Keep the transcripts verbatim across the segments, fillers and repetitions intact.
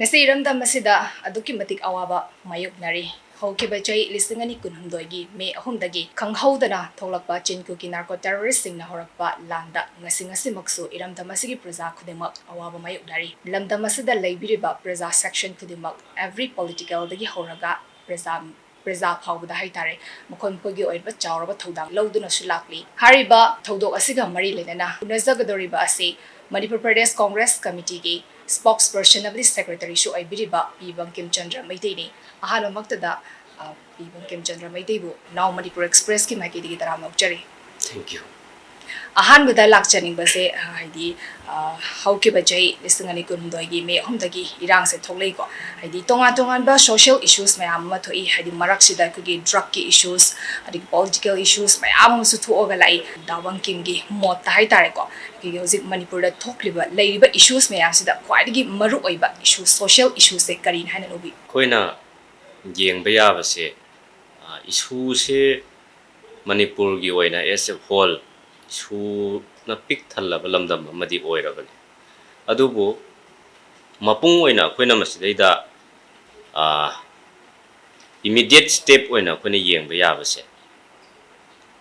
ꯉꯁꯤ ꯏꯔꯝꯗꯝ ꯑꯁꯤꯗ ꯑꯗꯨꯛꯀꯤ ꯃꯇꯤꯛ ꯑꯋꯥꯕ ꯃꯥꯌꯣꯛꯅꯔꯤ꯫ ꯍꯧꯈꯤꯕ ꯆꯍꯤ ꯂꯤꯁꯤꯡ ꯑꯅꯤ ꯀꯨꯟꯍꯨꯝꯗꯣꯏꯒꯤ ꯃꯦ ꯑꯍꯨꯝꯗꯒꯤ ꯈꯪꯍꯧꯗꯅ ꯊꯣꯛꯂꯛꯄ ꯆꯤꯟ ꯀꯨꯀꯤ ꯅꯥꯔꯀꯣ ꯇꯦꯔꯣꯔꯤꯁꯁꯤꯡꯅ ꯍꯧꯔꯛꯄ ꯂꯥꯟꯗ ꯉꯁꯤ ꯉꯁꯤꯃꯛꯁꯨ ꯏꯔꯝꯗꯝ ꯑꯁꯤꯒꯤ ꯄ꯭ꯔꯖꯥ ꯈꯨꯗꯤꯡꯃꯛ ꯑꯋꯥꯕ ꯃꯥꯌꯣꯛꯅꯔꯤ꯫ ꯂꯝꯗꯝ ꯑꯁꯤꯗ ꯂꯩꯕꯤꯔꯤꯕ ꯄ꯭ꯔꯖꯥ section ꯈꯨꯗꯤꯡꯃꯛ, every politicalꯗꯒꯤ ꯍꯧꯔꯒ ꯄ꯭ꯔꯖꯥ, ꯄ꯭ꯔꯖꯥ ꯐꯥꯎꯕꯗ ꯍꯥꯏꯇꯥꯔꯦ, ꯃꯈꯣꯏ ꯃꯈꯣꯏꯒꯤ ꯑꯣꯏꯕ ꯆꯥꯎꯔꯕ ꯊꯧꯗꯥꯡ ꯂꯧꯗꯨꯅꯁꯨ ꯂꯥꯛꯂꯤ꯫ ꯍꯥꯏꯔꯤꯕ ꯊꯧꯗꯣꯛ ꯑꯁꯤꯒ ꯃꯔꯤ ꯂꯩꯅꯅ ꯎꯅꯖꯒꯗꯧꯔꯤꯕ ꯑꯁꯤ ꯃꯅꯤꯄꯨꯔ ꯄ꯭ꯔꯗꯦꯁ ꯀꯣꯡꯒ꯭ꯔꯦꯁ ꯀꯃꯤꯇꯤꯒꯤ spokesperson ꯑꯃꯗꯤ secretaryꯁꯨ ꯑꯣꯏꯕꯤꯔꯤꯕ ꯄꯤ ꯕꯪꯀꯤꯝ ꯆꯟꯗ꯭ꯔ ꯃꯩꯇꯩꯅꯤ꯫ ꯑꯍꯥꯟꯕꯃꯛꯇꯗ, ꯑ, ꯄꯤ ꯕꯪꯀꯤꯝ ꯆꯟꯗ꯭ꯔ ꯃꯩꯇꯩꯕꯨ Now Manipur Expressꯀꯤ ꯃꯥꯏꯀꯩꯗꯒꯤ ꯇꯔꯥꯝꯅ ꯑꯣꯛꯆꯔꯤ꯫ Thank you. ꯑꯍꯥꯟꯕꯗ ꯂꯥꯛꯆꯅꯤꯡꯕꯁꯦ, ꯑ, ꯍꯥꯏꯗꯤ, ꯑ, ꯍꯧꯈꯤꯕ ꯆꯍꯤ ꯂꯤꯁꯤꯡ ꯑꯅꯤ ꯀꯨꯟꯍꯨꯝꯗꯣꯏꯒꯤ ꯃꯦ ꯑꯍꯨꯝꯗꯒꯤ ꯏꯔꯥꯡꯁꯦ ꯊꯣꯛꯂꯛꯏꯀꯣ꯫ ꯍꯥꯏꯗꯤ ꯇꯣꯉꯥꯟ ꯇꯣꯉꯥꯟꯕ social issues ꯃꯌꯥꯝ ꯑꯃ ꯊꯣꯛꯏ, ꯍꯥꯏꯗꯤ ꯃꯔꯛꯁꯤꯗ ꯑꯩꯈꯣꯏꯒꯤ drugꯀꯤ issues, ꯑꯗꯒꯤ political issues ꯃꯌꯥꯝ ꯑꯃꯁꯨ ꯊꯣꯛꯑꯒ ꯂꯥꯛꯏ꯫ ꯗꯥ ꯕꯪꯀꯤꯝꯒꯤ ꯃꯣꯠꯇ ꯍꯥꯏꯇꯥꯔꯦꯀꯣ, ꯑꯩꯈꯣꯏꯒꯤ ꯍꯧꯖꯤꯛ ꯃꯅꯤꯄꯨꯔꯗ ꯊꯣꯛꯂꯤꯕ, ꯂꯩꯔꯤꯕ issues ꯃꯌꯥꯝꯁꯤꯗ ꯈ꯭ꯋꯥꯏꯗꯒꯤ ꯃꯔꯨꯑꯣꯏꯕ issue, social issueꯁꯦ ꯀꯔꯤꯅꯤ ꯍꯥꯏꯅ ꯂꯧꯕꯤ? ꯑꯩꯈꯣꯏꯅ ꯌꯦꯡꯕ ꯌꯥꯕꯁꯦ, ꯑ, issueꯁꯦ ꯃꯅꯤꯄꯨꯔꯒꯤ ꯑꯣꯏꯅ as a whole issueꯅ ꯄꯤꯛ ꯊꯜꯂꯕ ꯂꯝꯗꯝ ꯑꯃꯗꯤ ꯑꯣꯏꯔꯕꯅꯤ꯫ ꯑꯗꯨꯕꯨ ꯃꯄꯨꯡ ꯑꯣꯏꯅ ꯑꯩꯈꯣꯏꯅ ꯃꯁꯤꯗꯩꯗ, ꯑ, immediate step ꯑꯣꯏꯅ ꯑꯩꯈꯣꯏꯅ ꯌꯦꯡꯕ ꯌꯥꯕꯁꯦ,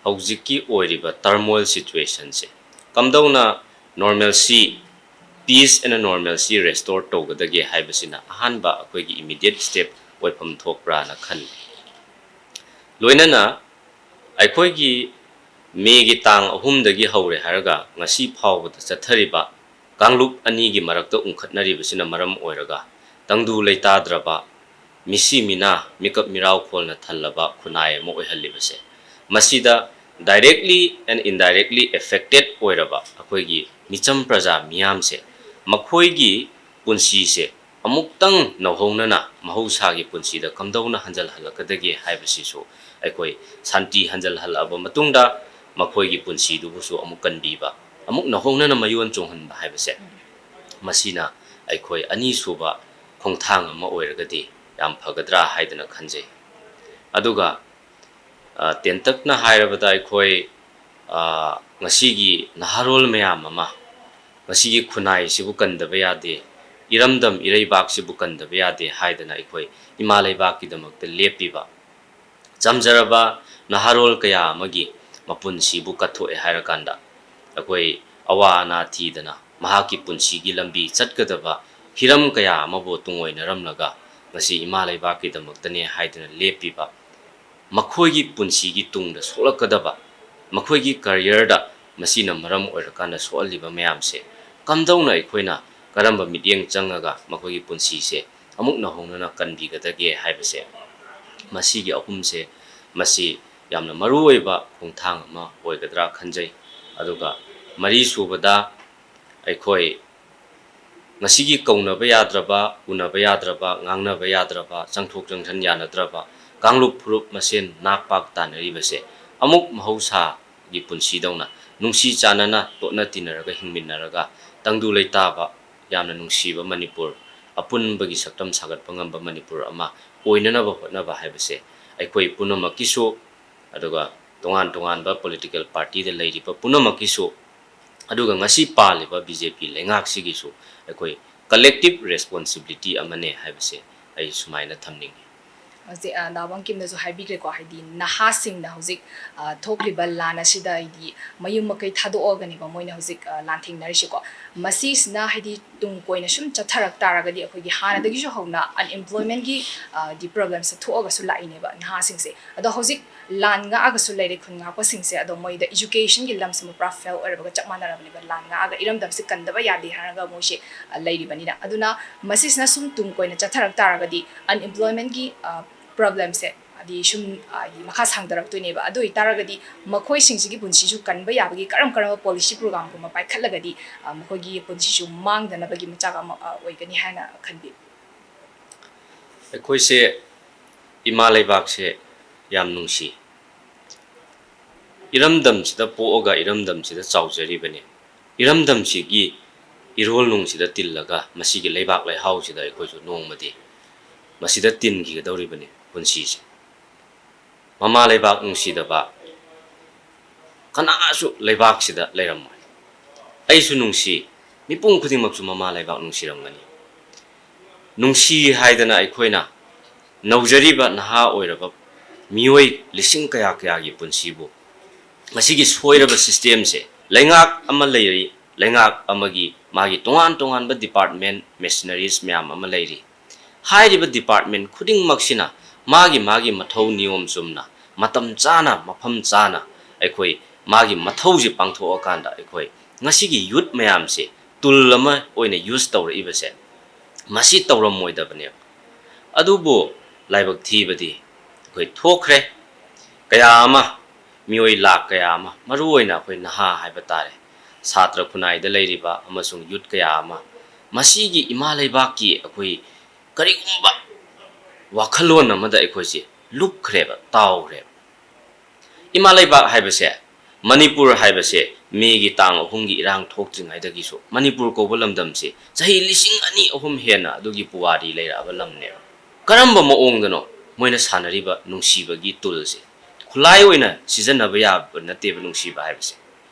ꯍꯧꯖꯤꯛꯀꯤ ꯑꯣꯏꯔꯤꯕ turmoil situationꯁꯦ ꯀꯝꯗꯧꯅ normalcy, peace and normalcy restore ꯇꯧꯒꯗꯒꯦ ꯍꯥꯏꯕꯁꯤꯅ ꯑꯍꯥꯟꯕ ꯑꯩꯈꯣꯏꯒꯤ immediate step ꯑꯣꯏꯐꯝ ꯊꯣꯛꯄ꯭ꯔꯥꯅ ꯈꯜꯂꯤ꯫ ꯂꯣꯏꯅꯅ ꯑꯩꯈꯣꯏꯒꯤ ꯃꯦꯒꯤ ꯇꯥꯡ ꯑꯍꯨꯝꯗꯒꯤ ꯍꯧꯔꯦ ꯍꯥꯏꯔꯒ ꯉꯁꯤ ꯐꯥꯎꯕꯗ ꯆꯠꯊꯔꯤꯕ ꯀꯥꯡꯂꯨꯞ ꯑꯅꯤꯒꯤ ꯃꯔꯛꯇ ꯎꯪꯈꯠꯅꯔꯤꯕꯁꯤꯅ ꯃꯔꯝ ꯑꯣꯏꯔꯒ ꯇꯪꯗꯨ ꯂꯩꯇꯥꯗ꯭ꯔꯕ, ꯃꯤꯁꯤ ꯃꯤꯅꯥ, ꯃꯤꯀꯞ ꯃꯤꯔꯥꯎꯈꯣꯜꯅ ꯊꯜꯂꯕ ꯈꯨꯟꯅꯥꯏ ꯑꯃ ꯑꯣꯏꯍꯜꯂꯤꯕꯁꯦ, ꯃꯁꯤꯗ directly and indirectly affected ꯑꯣꯏꯔꯕ ꯑꯩꯈꯣꯏꯒꯤ ꯃꯤꯆꯝ ꯄ꯭ꯔꯖꯥ ꯃꯤꯌꯥꯝꯁꯦ, ꯃꯈꯣꯏꯒꯤ ꯄꯨꯟꯁꯤꯁꯦ ꯑꯃꯨꯛꯇꯪ ꯅꯧꯍꯧꯅꯅ ꯃꯍꯧꯁꯥꯒꯤ ꯄꯨꯟꯁꯤꯗ ꯀꯝꯗꯧꯅ ꯍꯟꯖꯜꯍꯜꯂꯛꯀꯗꯒꯦ ꯍꯥꯏꯕꯁꯤꯁꯨ ꯑꯩꯈꯣꯏ ꯁꯥꯟꯇꯤ ꯍꯟꯖꯜꯍꯜꯂꯛꯑꯕ ꯃꯇꯨꯡꯗ ꯃꯈꯣꯏꯒꯤ ꯄꯨꯟꯁꯤꯗꯨꯕꯨꯁꯨ ꯑꯃꯨꯛ ꯀꯟꯕꯤꯕ, ꯑꯃꯨꯛ ꯅꯧꯍꯧꯅꯅ ꯃꯌꯣꯟ ꯆꯣꯡꯍꯟꯕ ꯍꯥꯏꯕꯁꯦ, ꯃꯁꯤꯅ ꯑꯩꯈꯣꯏ ꯑꯅꯤꯁꯨꯕ ꯈꯣꯡꯊꯥꯡ ꯑꯃ ꯑꯣꯏꯔꯒꯗꯤ ꯌꯥꯝ ꯐꯒꯗ꯭ꯔꯥ ꯍꯥꯏꯗꯅ ꯈꯟꯖꯩ꯫ ꯑꯗꯨꯒ, ꯑ, ꯇꯦꯟꯇꯛꯅ ꯍꯥꯏꯔꯕꯗ ꯑꯩꯈꯣꯏ, ꯑ, ꯉꯁꯤꯒꯤ ꯅꯍꯥꯔꯣꯜ ꯃꯌꯥꯝ ꯑꯃ, ꯉꯁꯤꯒꯤ ꯈꯨꯟꯅꯥꯏꯁꯤꯕꯨ ꯀꯟꯗꯕ ꯌꯥꯗꯦ, ꯏꯔꯝꯗꯝ ꯏꯔꯩꯕꯥꯛꯁꯤꯕꯨ ꯀꯟꯗꯕ ꯌꯥꯗꯦ ꯍꯥꯏꯗꯅ ꯑꯩꯈꯣꯏ ꯏꯃꯥ ꯂꯩꯕꯥꯛꯀꯤꯗꯃꯛꯇ ꯂꯦꯞꯄꯤꯕ ꯆꯝꯖꯔꯕ ꯅꯍꯥꯔꯣꯜ ꯀꯌꯥ ꯑꯃꯒꯤ ꯃꯄꯨꯟꯁꯤꯕꯨ ꯀꯠꯊꯣꯛꯑꯦ ꯍꯥꯏꯔꯀꯥꯟꯗ, ꯑꯩꯈꯣꯏ ꯑꯋꯥ ꯑꯅꯥ ꯊꯤꯗꯅ ꯃꯍꯥꯛꯀꯤ ꯄꯨꯟꯁꯤꯒꯤ ꯂꯝꯕꯤ ꯆꯠꯀꯗꯕ ꯍꯤꯔꯝ ꯀꯌꯥ ꯑꯃꯕꯨ ꯇꯨꯡꯑꯣꯏꯅꯔꯝꯂꯒ ꯉꯁꯤ ꯏꯃꯥ ꯂꯩꯕꯥꯛꯀꯤꯗꯃꯛꯇꯅꯦ ꯍꯥꯏꯗꯨꯅ ꯂꯦꯞꯄꯤꯕ, ꯃꯈꯣꯏꯒꯤ ꯄꯨꯟꯁꯤꯒꯤ ꯇꯨꯡꯗ ꯁꯣꯛꯂꯛꯀꯗꯕ, ꯃꯈꯣꯏꯒꯤ ꯀꯔꯤꯌꯔꯗ ꯃꯁꯤꯅ ꯃꯔꯝ ꯑꯣꯏꯔꯀꯥꯟꯗ ꯁꯣꯛꯍꯜꯂꯤꯕ ꯃꯌꯥꯝꯁꯦ ꯀꯝꯗꯧꯅ ꯑꯩꯈꯣꯏꯅ ꯀꯔꯝꯕ ꯃꯤꯠꯌꯦꯡ ꯆꯪꯉꯒ ꯃꯈꯣꯏꯒꯤ ꯄꯨꯟꯁꯤꯁꯦ ꯑꯃꯨꯛ ꯅꯧꯍꯧꯅꯅ ꯀꯟꯕꯤꯒꯗꯒꯦ ꯍꯥꯏꯕꯁꯦ, ꯃꯁꯤꯒꯤ ꯑꯍꯨꯝꯁꯦ, ꯃꯁꯤ ꯌꯥꯝꯅ ꯃꯔꯨꯑꯣꯏꯕ ꯈꯣꯡꯊꯥꯡ ꯑꯃ ꯑꯣꯏꯒꯗ꯭ꯔꯥ ꯈꯟꯖꯩ꯫ ꯑꯗꯨꯒ ꯃꯔꯤꯁꯨꯕꯗ, ꯑꯩꯈꯣꯏ ꯉꯁꯤꯒꯤ ꯀꯧꯅꯕ ꯌꯥꯗ꯭ꯔꯕ, ꯎꯅꯕ ꯌꯥꯗ꯭ꯔꯕ, ꯉꯥꯡꯅꯕ ꯌꯥꯗ꯭ꯔꯕ, ꯆꯪꯊꯣꯛ ꯆꯪꯁꯤꯟ ꯌꯥꯅꯗ꯭ꯔꯕ ꯀꯥꯡꯂꯨꯞ ꯐꯨꯔꯨꯞ ꯃꯁꯦꯟ ꯅꯥꯛ ꯄꯥꯛ ꯇꯥꯟꯅꯔꯤꯕꯁꯦ ꯑꯃꯨꯛ ꯃꯍꯧꯁꯥꯒꯤ ꯄꯨꯟꯁꯤꯗꯧꯅ ꯅꯨꯡꯁꯤ ꯆꯥꯟꯅꯅ ꯇꯣꯠꯅ ꯇꯤꯟꯅꯔꯒ ꯍꯤꯡꯃꯤꯟꯅꯔꯒ ꯇꯪꯗꯨ ꯂꯩꯇꯥꯕ, ꯌꯥꯝꯅ ꯅꯨꯡꯁꯤꯕ ꯃꯅꯤꯄꯨꯔ, ꯑꯄꯨꯟꯕꯒꯤ ꯁꯛꯇꯝ ꯁꯥꯒꯠꯄ ꯉꯝꯕ ꯃꯅꯤꯄꯨꯔ ꯑꯃ ꯑꯣꯏꯅꯅꯕ ꯍꯣꯠꯅꯕ ꯍꯥꯏꯕꯁꯦ ꯑꯩꯈꯣꯏ ꯄꯨꯝꯅꯃꯛꯀꯤꯁꯨ, ꯑꯗꯨꯒ ꯇꯣꯉꯥꯟ ꯇꯣꯉꯥꯟꯕ ꯄꯣꯂꯤꯇꯤꯀꯦꯜ ꯄꯥꯔꯇꯤꯗ ꯂꯩꯔꯤꯕ ꯄꯨꯝꯅꯃꯛꯀꯤꯁꯨ, ꯑꯗꯨꯒ ꯉꯁꯤ ꯄꯥꯜꯂꯤꯕ ꯕꯤ ꯖꯦ ꯄꯤ ꯂꯩꯉꯥꯛꯁꯤꯒꯤꯁꯨ ꯑꯩꯈꯣꯏ ꯀꯂꯦꯛꯇꯤꯞ ꯔꯦꯁꯄꯣꯟꯁꯤꯕꯤꯂꯤꯇꯤ ꯑꯃꯅꯦ ꯍꯥꯏꯕꯁꯦ ꯑꯩ ꯁꯨꯃꯥꯏꯅ ꯊꯝꯅꯤꯡꯉꯤ꯫ ꯍꯧꯖꯤꯛ ꯑ, ꯗꯥ ꯕꯪꯀꯤꯝꯅꯁꯨ ꯍꯥꯏꯕꯤꯈ꯭ꯔꯦꯀꯣ, ꯍꯥꯏꯗꯤ ꯅꯍꯥꯁꯤꯡꯅ ꯍꯧꯖꯤꯛ ꯑ, ꯊꯣꯛꯂꯤꯕ ꯂꯥꯟ ꯑꯁꯤꯗ ꯍꯥꯏꯗꯤ ꯃꯌꯨꯝ ꯃꯀꯩ ꯊꯥꯗꯣꯛꯑꯒꯅꯦꯕ ꯃꯣꯏꯅ ꯍꯧꯖꯤꯛ ꯑ, ꯂꯥꯟꯊꯦꯡꯅꯔꯤꯁꯤꯀꯣ꯫ ꯃꯁꯤꯁꯤꯅ ꯍꯥꯏꯗꯤ ꯇꯨꯡ ꯀꯣꯏꯅ ꯁꯨꯝ ꯆꯠꯊꯔꯛ ꯇꯥꯔꯒꯗꯤ ꯑꯩꯈꯣꯏꯒꯤ ꯍꯥꯟꯅꯗꯒꯤꯁꯨ ꯍꯧꯅ ꯑꯟꯑꯦꯝꯄ꯭ꯂꯣꯏꯃꯦꯟꯒꯤ ꯗꯤ ꯄ꯭ꯔꯣꯕ꯭ꯂꯦꯝꯁꯦ ꯊꯣꯛꯑꯒꯁꯨ ꯂꯥꯛꯏꯅꯦꯕ ꯅꯍꯥꯁꯤꯡꯁꯦ꯫ ꯑꯗꯣ ꯍꯧꯖꯤꯛ ꯂꯥꯟ ꯉꯥꯛꯑꯒꯁꯨ ꯂꯩꯔꯦ ꯈꯨꯟ ꯉꯥꯛꯄꯁꯤꯡꯁꯦ, ꯑꯗꯣ ꯃꯣꯏꯗ ꯏꯖꯨꯀꯦꯁꯟꯒꯤ ꯂꯝꯁꯤꯃ ꯄꯨꯔꯥ ꯐꯦꯜ ꯑꯣꯏꯔꯕꯒ ꯆꯞ ꯃꯥꯟꯅꯔꯕꯅꯦꯕ꯫ ꯂꯥꯟ ꯉꯥꯛꯑꯒ ꯏꯔꯝꯗꯝꯁꯦ ꯀꯟꯗꯕ ꯌꯥꯗꯦ ꯍꯥꯏꯔꯒ ꯃꯣꯏꯁꯦ ꯑ, ꯂꯩꯔꯤꯕꯅꯤꯅ꯫ ꯑꯗꯨꯅ ꯃꯁꯤꯁꯤꯅ ꯁꯨꯝ ꯇꯨꯡ ꯀꯣꯏꯅ ꯆꯠꯊꯔꯛ ꯇꯥꯔꯒꯗꯤ ꯑꯟꯑꯦꯝꯄ꯭ꯂꯣꯏꯃꯦꯟꯒꯤ ꯄ꯭ꯔꯣꯕ꯭ꯂꯦꯝꯁꯦ ꯍꯥꯏꯗꯤ ꯁꯨꯝ ꯍꯥꯏꯗꯤ ꯃꯈꯥ ꯁꯥꯡꯊꯔꯛꯇꯣꯏꯅꯦꯕ꯫ ꯑꯗꯨ ꯑꯣꯏꯇꯥꯔꯒꯗꯤ ꯃꯈꯣꯏꯁꯤꯡꯁꯤꯒꯤ ꯄꯨꯟꯁꯤꯁꯨ ꯀꯟꯕ ꯌꯥꯕꯒꯤ ꯀꯔꯝ ꯀꯔꯝꯕ ꯄꯣꯂꯤꯁꯤ ꯄ꯭ꯔꯣꯒ꯭ꯔꯥꯝꯒꯨꯝꯕ ꯄꯥꯏꯈꯠꯂꯒꯗꯤ ꯑ, ꯃꯈꯣꯏꯒꯤ ꯄꯨꯟꯁꯤꯁꯨ ꯃꯥꯡꯗꯅꯕꯒꯤ ꯃꯆꯥꯛ ꯑꯃ ꯑ, ꯑꯣꯏꯒꯅꯤ ꯍꯥꯏꯅ ꯈꯟꯕꯤ? ꯑꯩꯈꯣꯏꯁꯦ ꯏꯃꯥ ꯂꯩꯕꯥꯛꯁꯦ ꯌꯥꯝ ꯅꯨꯡꯁꯤ꯫ ꯏꯔꯝꯗꯝꯁꯤꯗ ꯄꯣꯛꯑꯒ ꯏꯔꯝꯗꯝꯁꯤꯗ ꯆꯥꯎꯖꯔꯤꯕꯅꯤ꯫ ꯏꯔꯝꯗꯝꯁꯤꯒꯤ ꯏꯔꯣꯜ ꯅꯨꯡꯁꯤꯗ ꯇꯤꯜꯂꯒ ꯃꯁꯤꯒꯤ ꯂꯩꯕꯥꯛ ꯂꯩꯍꯥꯎꯁꯤꯗ ꯑꯩꯈꯣꯏꯁꯨ ꯅꯣꯡꯃꯗꯤ ꯃꯁꯤꯗ ꯇꯤꯟꯈꯤꯒꯗꯧꯔꯤꯕꯅꯤ ꯄꯨꯟꯁꯤꯁꯦ꯫ ꯃꯃꯥ ꯂꯩꯕꯥꯛ ꯅꯨꯡꯁꯤꯗꯕ ꯀꯅꯥꯁꯨ ꯂꯩꯕꯥꯛꯁꯤꯗ ꯂꯩꯔꯝꯃꯣꯏ꯫ ꯑꯩꯁꯨ ꯅꯨꯡꯁꯤ, ꯃꯤꯄꯨꯝ ꯈꯨꯗꯤꯡꯃꯛꯁꯨ ꯃꯃꯥ ꯂꯩꯕꯥꯛ ꯅꯨꯡꯁꯤꯔꯝꯒꯅꯤ꯫ ꯅꯨꯡꯁꯤ ꯍꯥꯏꯗꯅ ꯑꯩꯈꯣꯏꯅ ꯅꯧꯖꯔꯤꯕ ꯅꯍꯥ ꯑꯣꯏꯔꯕ ꯃꯤꯑꯣꯏ ꯂꯤꯁꯤꯡ ꯀꯌꯥ ꯀꯌꯥꯒꯤ ꯄꯨꯟꯁꯤꯕꯨ ꯃꯁꯤꯒꯤ ꯁꯣꯏꯔꯕ system ꯁꯦ, ꯂꯩꯉꯥꯛ ꯑꯃ ꯂꯩꯔꯤ, ꯂꯩꯉꯥꯛ ꯑꯃꯒꯤ ꯃꯥꯒꯤ ꯇꯣꯉꯥꯟ ꯇꯣꯉꯥꯟꯕ department, machineries ꯃꯌꯥꯝ ꯑꯃ ꯂꯩꯔꯤ꯫ ꯍꯥꯏꯔꯤꯕ department ꯈꯨꯗꯤꯡꯃꯛꯁꯤꯅ ꯃꯥꯒꯤ ꯃꯥꯒꯤ ꯃꯊꯧ ꯅꯤꯌꯣꯝ ꯆꯨꯝꯅ, ꯃꯇꯝ ꯆꯥꯅ, ꯃꯐꯝ ꯆꯥꯅ ꯑꯩꯈꯣꯏ ꯃꯥꯒꯤ ꯃꯊꯧꯁꯦ ꯄꯥꯡꯊꯣꯛꯑꯀꯥꯟꯗ, ꯑꯩꯈꯣꯏ ꯉꯁꯤꯒꯤ youth ꯃꯌꯥꯝꯁꯦ tool ꯑꯃ ꯑꯣꯏꯅ use ꯇꯧꯔꯛꯏꯕꯁꯦ, ꯃꯁꯤ ꯇꯧꯔꯝꯃꯣꯏꯗꯕꯅꯦꯕ꯫ ꯑꯗꯨꯕꯨ ꯂꯥꯏꯕꯛ ꯊꯤꯕꯗꯤ ꯑꯩꯈꯣꯏ ꯊꯣꯛꯈ꯭ꯔꯦ꯫ ꯀꯌꯥ ꯑꯃ, ꯃꯤꯑꯣꯏ ꯂꯥꯈ ꯀꯌꯥ ꯑꯃ, ꯃꯔꯨꯑꯣꯏꯅ ꯑꯩꯈꯣꯏ ꯅꯍꯥ ꯍꯥꯏꯕ ꯇꯥꯔꯦ, ꯁꯥꯇ꯭ꯔ ꯈꯨꯟꯅꯥꯏꯗ ꯂꯩꯔꯤꯕ ꯑꯃꯁꯨꯡ youth ꯀꯌꯥ ꯑꯃ, ꯃꯁꯤꯒꯤ ꯏꯃꯥ ꯂꯩꯕꯥꯛꯀꯤ ꯑꯩꯈꯣꯏ ꯀꯔꯤꯒꯨꯝꯕ ꯋꯥꯈꯜꯂꯣꯟ ꯑꯃꯗ ꯑꯩꯈꯣꯏꯁꯦ ꯂꯨꯞꯈ꯭ꯔꯦꯕ, ꯇꯥꯎꯈ꯭ꯔꯦꯕ꯫ ꯏꯃꯥ ꯂꯩꯕꯥꯛ ꯍꯥꯏꯕꯁꯦ, ꯃꯅꯤꯄꯨꯔ ꯍꯥꯏꯕꯁꯦ, ꯃꯦꯒꯤ ꯇꯥꯡ ꯑꯍꯨꯝꯒꯤ ꯏꯔꯥꯡ ꯊꯣꯛꯇ꯭ꯔꯤꯉꯩꯗꯒꯤꯁꯨ ꯃꯅꯤꯄꯨꯔ ꯀꯧꯕ ꯂꯝꯗꯝꯁꯦ ꯆꯍꯤ ꯂꯤꯁꯤꯡ ꯑꯅꯤ ꯑꯍꯨꯝ ꯍꯦꯟꯅ ꯑꯗꯨꯒꯤ ꯄꯨꯋꯥꯔꯤ ꯂꯩꯔꯛꯑꯕ ꯂꯝꯅꯦꯕ꯫ ꯀꯔꯝꯕ ꯃꯑꯣꯡꯗꯅꯣ ꯃꯣꯏꯅ ꯁꯥꯟꯅꯔꯤꯕ ꯅꯨꯡꯁꯤꯕꯒꯤ tool ꯁꯦ? ꯈꯨꯠꯂꯥꯏ ꯑꯣꯏꯅ ꯁꯤꯖꯤꯟꯅꯕ ꯌꯥꯕ ꯅꯠꯇꯦꯕ ꯅꯨꯡꯁꯤꯕ ꯍꯥꯏꯕꯁꯦ꯫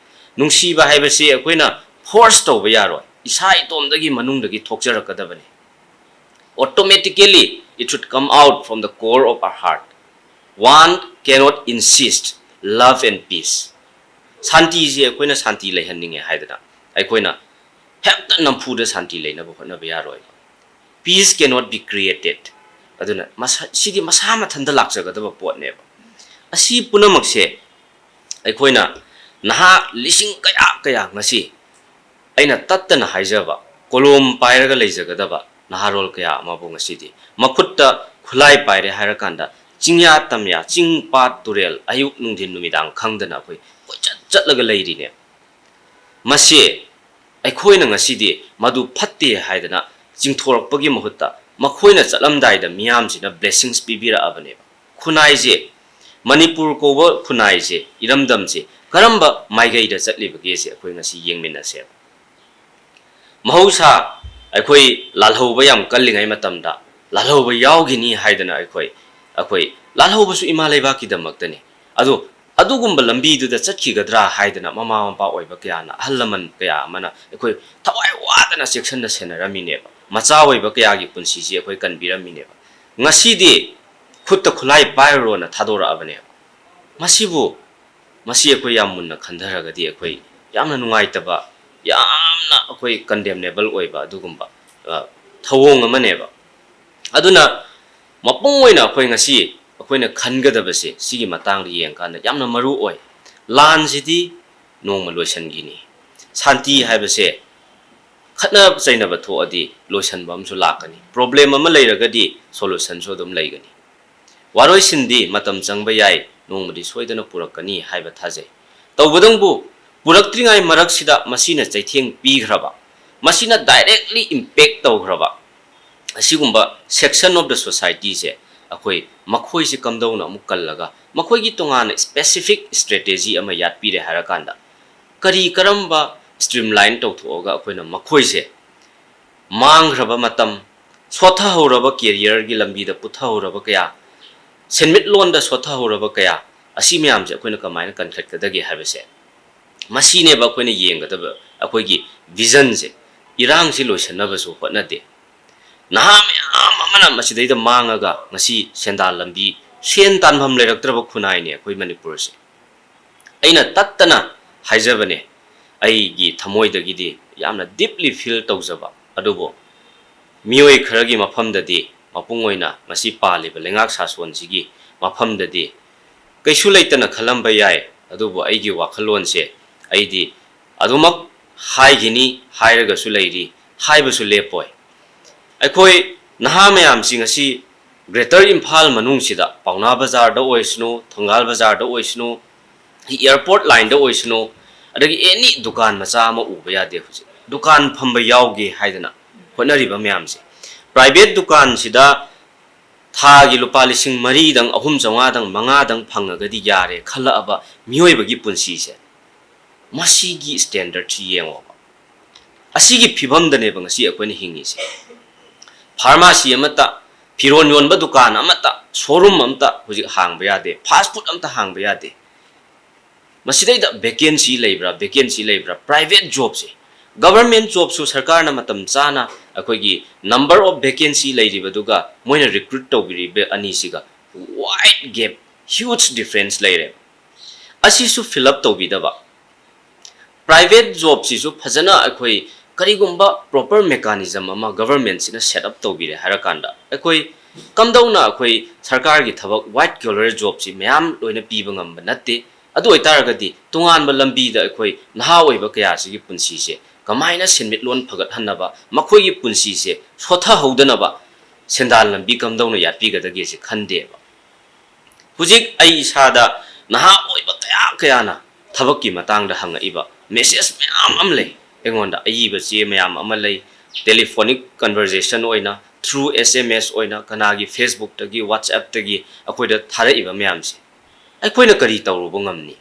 ꯅꯨꯡꯁꯤꯕ ꯍꯥꯏꯕꯁꯤ ꯑꯩꯈꯣꯏꯅ force ꯇꯧꯕ ꯌꯥꯔꯣꯏ, ꯏꯁꯥ ꯏꯇꯣꯝꯗꯒꯤ ꯃꯅꯨꯡꯗꯒꯤ ꯊꯣꯛꯆꯔꯛꯀꯗꯕꯅꯤ꯫ Automatically it should come out from the core of our heart. One cannot insist love and peace. ꯁꯥꯟꯇꯤꯁꯤ ꯑꯩꯈꯣꯏꯅ ꯁꯥꯟꯇꯤ ꯂꯩꯍꯟꯅꯤꯡꯉꯦ ꯍꯥꯏꯗꯅ ꯑꯩꯈꯣꯏꯅ ꯍꯦꯛꯇ ꯅꯝꯐꯨꯗ ꯁꯥꯟꯇꯤ ꯂꯩꯅꯕ ꯍꯣꯠꯅꯕ ꯌꯥꯔꯣꯏꯕ꯫ Peace cannot be created. ꯑꯗꯨꯅ ꯃꯁꯥ, ꯁꯤꯗꯤ ꯃꯁꯥ ꯃꯊꯟꯇ ꯂꯥꯛꯆꯒꯗꯕ ꯄꯣꯠꯅꯦꯕ꯫ ꯑꯁꯤ ꯄꯨꯝꯅꯃꯛꯁꯦ ꯑꯩꯈꯣꯏꯅ ꯅꯍꯥ ꯂꯤꯁꯤꯡ ꯀꯌꯥ ꯀꯌꯥ ꯉꯁꯤ ꯑꯩꯅ ꯇꯠꯇꯅ ꯍꯥꯏꯖꯕ, ꯀꯣꯂꯣꯝ ꯄꯥꯏꯔꯒ ꯂꯩꯖꯒꯗꯕ ꯅꯍꯥꯔꯣꯜ ꯀꯌꯥ ꯑꯃꯕꯨ ꯉꯁꯤꯗꯤ ꯃꯈꯨꯠꯇ ꯈꯨꯠꯂꯥꯏ ꯄꯥꯏꯔꯦ ꯍꯥꯏꯔꯀꯥꯟꯗ ꯆꯤꯡꯌꯥ ꯇꯝꯌꯥ, ꯆꯤꯡ ꯄꯥꯠ ꯇꯨꯔꯦꯜ, ꯑꯌꯨꯛ ꯅꯨꯡꯊꯤꯟ ꯅꯨꯃꯤꯗꯥꯡ ꯈꯪꯗꯅ ꯑꯩꯈꯣꯏ ꯀꯣꯏꯆꯠ ꯆꯠꯂꯒ ꯂꯩꯔꯤꯅꯦ꯫ ꯃꯁꯤ ꯑꯩꯈꯣꯏꯅ ꯉꯁꯤꯗꯤ ꯃꯗꯨ ꯐꯠꯇꯦ ꯍꯥꯏꯗꯅ ꯆꯤꯡꯊꯣꯔꯛꯄꯒꯤ ꯃꯍꯨꯠꯇ ꯃꯈꯣꯏꯅ ꯆꯠꯂꯝꯗꯥꯏꯗ ꯃꯤꯌꯥꯝꯁꯤꯅ blessings ꯄꯤꯕꯤꯔꯛꯑꯕꯅꯦꯕ꯫ ꯈꯨꯟꯅꯥꯏꯁꯦ, ꯃꯅꯤꯄꯨꯔ ꯀꯧꯕ ꯈꯨꯟꯅꯥꯏꯁꯦ, ꯏꯔꯝꯗꯝꯁꯦ ꯀꯔꯝꯕ ꯃꯥꯏꯀꯩꯗ ꯆꯠꯂꯤꯕꯒꯦꯁꯦ ꯑꯩꯈꯣꯏ ꯉꯁꯤ ꯌꯦꯡꯃꯤꯟꯅꯁꯦꯕ꯫ ꯃꯍꯧꯁꯥ ꯑꯩꯈꯣꯏ ꯂꯥꯜꯍꯧꯕ ꯌꯥꯝ ꯀꯜꯂꯤꯉꯩ ꯃꯇꯝꯗ ꯂꯥꯜꯍꯧꯕ ꯌꯥꯎꯈꯤꯅꯤ ꯍꯥꯏꯗꯅ ꯑꯩꯈꯣꯏ, ꯑꯩꯈꯣꯏ ꯂꯥꯜꯍꯧꯕꯁꯨ ꯏꯃꯥ ꯂꯩꯕꯥꯛꯀꯤꯗꯃꯛꯇꯅꯤ꯫ ꯑꯗꯣ ꯑꯗꯨꯒꯨꯝꯕ ꯂꯝꯕꯤꯗꯨꯗ ꯆꯠꯈꯤꯒꯗ꯭ꯔꯥ ꯍꯥꯏꯗꯅ ꯃꯃꯥ ꯃꯄꯥ ꯑꯣꯏꯕ ꯀꯌꯥꯅ, ꯑꯍꯜ ꯂꯃꯟ ꯀꯌꯥ ꯑꯃꯅ ꯑꯩꯈꯣꯏ ꯊꯋꯥꯏ ꯋꯥꯗꯅ ꯆꯦꯛꯁꯤꯟꯅ ꯁꯦꯟꯅꯔꯝꯃꯤꯅꯦꯕ꯫ ꯃꯆꯥ ꯑꯣꯏꯕ ꯀꯌꯥꯒꯤ ꯄꯨꯟꯁꯤꯁꯤ ꯑꯩꯈꯣꯏ ꯀꯟꯕꯤꯔꯝꯃꯤꯅꯦꯕ꯫ ꯉꯁꯤꯗꯤ ꯈꯨꯠꯇ ꯈꯨꯠꯂꯥꯏ ꯄꯥꯏꯔꯨꯔꯣꯅ ꯊꯥꯗꯣꯔꯛꯑꯕꯅꯦꯕ꯫ ꯃꯁꯤꯕꯨ, ꯃꯁꯤ ꯑꯩꯈꯣꯏ ꯌꯥꯝ ꯃꯨꯟꯅ ꯈꯟꯊꯔꯒꯗꯤ ꯑꯩꯈꯣꯏ ꯌꯥꯝꯅ ꯅꯨꯡꯉꯥꯏꯇꯕ, ꯌꯥꯝꯅ ꯑꯩꯈꯣꯏ condemnable ꯑꯣꯏꯕ ꯑꯗꯨꯒꯨꯝꯕ, ꯑ, ꯊꯧꯑꯣꯡ ꯑꯃꯅꯦꯕ꯫ ꯑꯗꯨꯅ ꯃꯄꯨꯡ ꯑꯣꯏꯅ ꯑꯩꯈꯣꯏ ꯉꯁꯤ ꯑꯩꯈꯣꯏꯅ ꯈꯟꯒꯗꯕꯁꯦ ꯁꯤꯒꯤ ꯃꯇꯥꯡꯗ ꯌꯦꯡꯀꯥꯟꯗ ꯌꯥꯝꯅ ꯃꯔꯨ ꯑꯣꯏ꯫ ꯂꯥꯟꯁꯤꯗꯤ ꯅꯣꯡꯃ ꯂꯣꯏꯁꯤꯟꯈꯤꯅꯤ꯫ ꯁꯥꯟꯇꯤ ꯍꯥꯏꯕꯁꯦ ꯈꯠꯅ ꯆꯩꯅꯕ ꯊꯣꯛꯑꯗꯤ ꯂꯣꯏꯁꯤꯟꯕ ꯑꯃꯁꯨ ꯂꯥꯛꯀꯅꯤ꯫ Problem ꯑꯃ ꯂꯩꯔꯒꯗꯤ solutionꯁꯨ ꯑꯗꯨꯝ ꯂꯩꯒꯅꯤ꯫ ꯋꯥꯔꯣꯏꯁꯤꯟꯗꯤ ꯃꯇꯝ ꯆꯪꯕ ꯌꯥꯏ, ꯅꯣꯡꯃꯗꯤ ꯁꯣꯏꯗꯅ ꯄꯨꯔꯛꯀꯅꯤ ꯍꯥꯏꯕ ꯊꯥꯖꯩ꯫ ꯇꯧꯕꯇꯕꯨ ꯄꯨꯔꯛꯇ꯭ꯔꯤꯉꯩ ꯃꯔꯛꯁꯤꯗ ꯃꯁꯤꯅ ꯆꯩꯊꯦꯡ ꯄꯤꯈ꯭ꯔꯕ, ꯃꯁꯤꯅ directly impact ꯇꯧꯈ꯭ꯔꯕ ꯑꯁꯤꯒꯨꯝꯕ section of the societyꯁꯦ ꯑꯩꯈꯣꯏ ꯃꯈꯣꯏꯁꯦ ꯀꯝꯗꯧꯅ ꯑꯃꯨꯛ ꯀꯜꯂꯒ ꯃꯈꯣꯏꯒꯤ ꯇꯣꯉꯥꯟꯅ specific strategy ꯑꯃ ꯌꯥꯠꯄꯤꯔꯦ ꯍꯥꯏꯔꯀꯥꯟꯗ ꯀꯔꯤ ꯀꯔꯝꯕ streamline ꯇꯧꯊꯣꯛꯑꯒ ꯑꯩꯈꯣꯏꯅ ꯃꯈꯣꯏꯁꯦ ꯃꯥꯡꯈ꯭ꯔꯕ ꯃꯇꯝ, ꯁꯣꯠꯊꯍꯧꯔꯕ careerꯒꯤ ꯂꯝꯕꯤꯗ ꯄꯨꯊꯍꯧꯔꯕ ꯀꯌꯥ, ꯁꯦꯟꯃꯤꯠꯂꯣꯟꯗ ꯁꯣꯠꯊꯍꯧꯔꯕ ꯀꯌꯥ, ꯑꯁꯤ ꯃꯌꯥꯝꯁꯦ ꯑꯩꯈꯣꯏꯅ ꯀꯃꯥꯏꯅ ꯀꯟꯈꯠꯀꯗꯒꯦ ꯍꯥꯏꯕꯁꯦ, ꯃꯁꯤꯅꯦꯕ ꯑꯩꯈꯣꯏꯅ ꯌꯦꯡꯒꯗꯕ ꯑꯩꯈꯣꯏꯒꯤ visionꯁꯦ꯫ ꯏꯔꯥꯡꯁꯤ ꯂꯣꯏꯁꯤꯟꯅꯕꯁꯨ ꯍꯣꯠꯅꯗꯦ꯫ ꯅꯍꯥ ꯃꯌꯥꯝ ꯑꯃꯅ ꯃꯁꯤꯗꯩꯗ ꯃꯥꯡꯉꯒ ꯉꯁꯤ ꯁꯦꯟꯗꯥꯟ ꯂꯝꯕꯤ, ꯁꯦꯟ ꯇꯥꯟꯐꯝ ꯂꯩꯔꯛꯇ꯭ꯔꯕ ꯈꯨꯟꯅꯥꯏꯅꯦ ꯑꯩꯈꯣꯏ ꯃꯅꯤꯄꯨꯔꯁꯦ꯫ ꯑꯩꯅ ꯇꯠꯇꯅ ꯍꯥꯏꯖꯕꯅꯦ, ꯑꯩꯒꯤ ꯊꯃꯣꯏꯗꯒꯤꯗꯤ ꯌꯥꯝꯅ deeply feel ꯇꯧꯖꯕ꯫ ꯑꯗꯨꯕꯨ ꯃꯤꯑꯣꯏ ꯈꯔꯒꯤ ꯃꯐꯝꯗꯗꯤ, ꯃꯄꯨꯡ ꯑꯣꯏꯅ ꯉꯁꯤ ꯄꯥꯜꯂꯤꯕ ꯂꯩꯉꯥꯛ ꯁꯥꯁꯣꯟꯁꯤꯒꯤ ꯃꯐꯝꯗꯗꯤ ꯀꯩꯁꯨ ꯂꯩꯇꯅ ꯈꯜꯂꯝꯕ ꯌꯥꯏ꯫ ꯑꯗꯨꯕꯨ ꯑꯩꯒꯤ ꯋꯥꯈꯜꯂꯣꯟꯁꯦ ꯑꯩꯗꯤ ꯑꯗꯨꯃꯛ ꯍꯥꯏꯈꯤꯅꯤ, ꯍꯥꯏꯔꯒꯁꯨ ꯂꯩꯔꯤ, ꯍꯥꯏꯕꯁꯨ ꯂꯦꯞꯄꯣꯏ꯫ ꯑꯩꯈꯣꯏ ꯅꯍꯥ ꯃꯌꯥꯝꯁꯤ ꯉꯁꯤ Greater ꯏꯝꯐꯥꯜ ꯃꯅꯨꯡꯁꯤꯗ, ꯄꯥꯎꯅꯥ ꯕꯖꯥꯔꯗ ꯑꯣꯏꯁꯅꯨ, ꯊꯪꯒꯥꯜ ꯕꯖꯥꯔꯗ ꯑꯣꯏꯁꯅꯨ, airport lineꯗ ꯑꯣꯏꯁꯅꯨ, ꯑꯗꯒꯤ any ꯗꯨꯀꯥꯟ ꯃꯆꯥ ꯑꯃ ꯎꯕ ꯌꯥꯗꯦ꯫ ꯍꯧꯖꯤꯛ ꯗꯨꯀꯥꯟ ꯐꯝꯕ ꯌꯥꯎꯒꯦ ꯍꯥꯏꯗꯅ ꯍꯣꯠꯅꯔꯤꯕ ꯃꯌꯥꯝꯁꯦ, private ꯗꯨꯀꯥꯟꯁꯤꯗ ꯊꯥꯒꯤ ꯂꯨꯄꯥ ꯂꯤꯁꯤꯡ ꯃꯔꯤꯗꯪ, ꯑꯍꯨꯝ ꯆꯥꯝꯃꯉꯥꯗꯪ, ꯃꯉꯥꯗꯪ ꯐꯪꯉꯒꯗꯤ ꯌꯥꯔꯦ ꯈꯜꯂꯛꯑꯕ ꯃꯤꯑꯣꯏꯕꯒꯤ ꯄꯨꯟꯁꯤꯁꯦ, ꯃꯁꯤꯒꯤ standardꯁꯤ ꯌꯦꯡꯉꯣꯕ꯫ ꯑꯁꯤꯒꯤ ꯐꯤꯕꯝꯗꯅꯦꯕ ꯉꯁꯤ ꯑꯩꯈꯣꯏꯅ ꯍꯤꯡꯉꯤꯁꯦ꯫ Pharmacy ꯑꯃꯠꯇ, ꯐꯤꯔꯣꯟ ꯌꯣꯟꯕ ꯗꯨꯀꯥꯟ ꯑꯃꯠꯇ, showroom ꯑꯃꯠꯇ ꯍꯧꯖꯤꯛ ꯍꯥꯡꯕ ꯌꯥꯗꯦ, fast food ꯑꯃꯠꯇ ꯍꯥꯡꯕ ꯌꯥꯗꯦ꯫ ꯃꯁꯤꯗꯩꯗ vacancy ꯂꯩꯕ꯭ꯔꯥ, vacancy ꯂꯩꯕ꯭ꯔꯥ, private jobꯁꯦ Government jobꯁꯨ ꯁꯔꯀꯥꯔꯅ ꯃꯇꯝ ꯆꯥꯅ ꯑꯩꯈꯣꯏꯒꯤ number of vacancy ꯂꯩꯔꯤꯕꯗꯨꯒ ꯃꯣꯏꯅ recruit ꯇꯧꯕꯤꯔꯤꯕ ꯑꯅꯤꯁꯤꯒ wide gap, huge difference ꯂꯩꯔꯦ꯫ ꯑꯁꯤꯁꯨ fill up ꯇꯧꯕꯤꯗꯕ, private jobꯁꯤꯁꯨ ꯐꯖꯅ ꯑꯩꯈꯣꯏ ꯀꯔꯤꯒꯨꯝꯕ proper mechanism ꯑꯃ governmentꯁꯤꯅ set up ꯇꯧꯕꯤꯔꯦ ꯍꯥꯏꯔꯀꯥꯟꯗ, ꯑꯩꯈꯣꯏ ꯀꯝꯗꯧꯅ ꯑꯩꯈꯣꯏ ꯁꯔꯀꯥꯔꯒꯤ ꯊꯕꯛ white collar jobꯁꯤ ꯃꯌꯥꯝ ꯂꯣꯏꯅ ꯄꯤꯕ ꯉꯝꯕ ꯅꯠꯇꯦ꯫ ꯑꯗꯨ ꯑꯣꯏꯇꯥꯔꯒꯗꯤ ꯇꯣꯉꯥꯟꯕ ꯂꯝꯕꯤꯗ ꯑꯩꯈꯣꯏ ꯅꯍꯥ ꯑꯣꯏꯕ ꯀꯌꯥꯁꯤꯒꯤ ꯄꯨꯟꯁꯤꯁꯦ ꯀꯃꯥꯏꯅ ꯁꯦꯟꯃꯤꯠꯂꯣꯟ ꯐꯒꯠꯍꯟꯅꯕ, ꯃꯈꯣꯏꯒꯤ ꯄꯨꯟꯁꯤꯁꯦ ꯁꯣꯠꯊꯍꯧꯗꯅꯕ ꯁꯦꯟꯗꯥꯟ ꯂꯝꯕꯤ ꯀꯝꯗꯧꯅ ꯌꯥꯠꯄꯤꯒꯗꯒꯦꯁꯦ ꯈꯟꯗꯦꯕ꯫ ꯍꯧꯖꯤꯛ ꯑꯩ ꯏꯁꯥꯗ ꯅꯍꯥ ꯑꯣꯏꯕ ꯀꯌꯥ ꯀꯌꯥꯅ ꯊꯕꯛꯀꯤ ꯃꯇꯥꯡꯗ ꯍꯪꯉꯛꯏꯕ message ꯃꯌꯥꯝ ꯑꯃ ꯂꯩ꯫ ꯑꯩꯉꯣꯟꯗ ꯑꯏꯕ ꯆꯦ ꯃꯌꯥꯝ ꯑꯃ ꯂꯩ, telephonic conversation ꯑꯣꯏꯅ, through S M S ꯑꯣꯏꯅ, ꯀꯅꯥꯒꯤ Facebookꯇꯒꯤ, WhatsAppꯇꯒꯤ ꯑꯩꯈꯣꯏꯗ ꯊꯥꯔꯛꯏꯕ ꯃꯌꯥꯝꯁꯦ꯫ ꯑꯩꯈꯣꯏꯅ ꯀꯔꯤ ꯇꯧꯔꯨꯕ ꯉꯝꯅꯤ?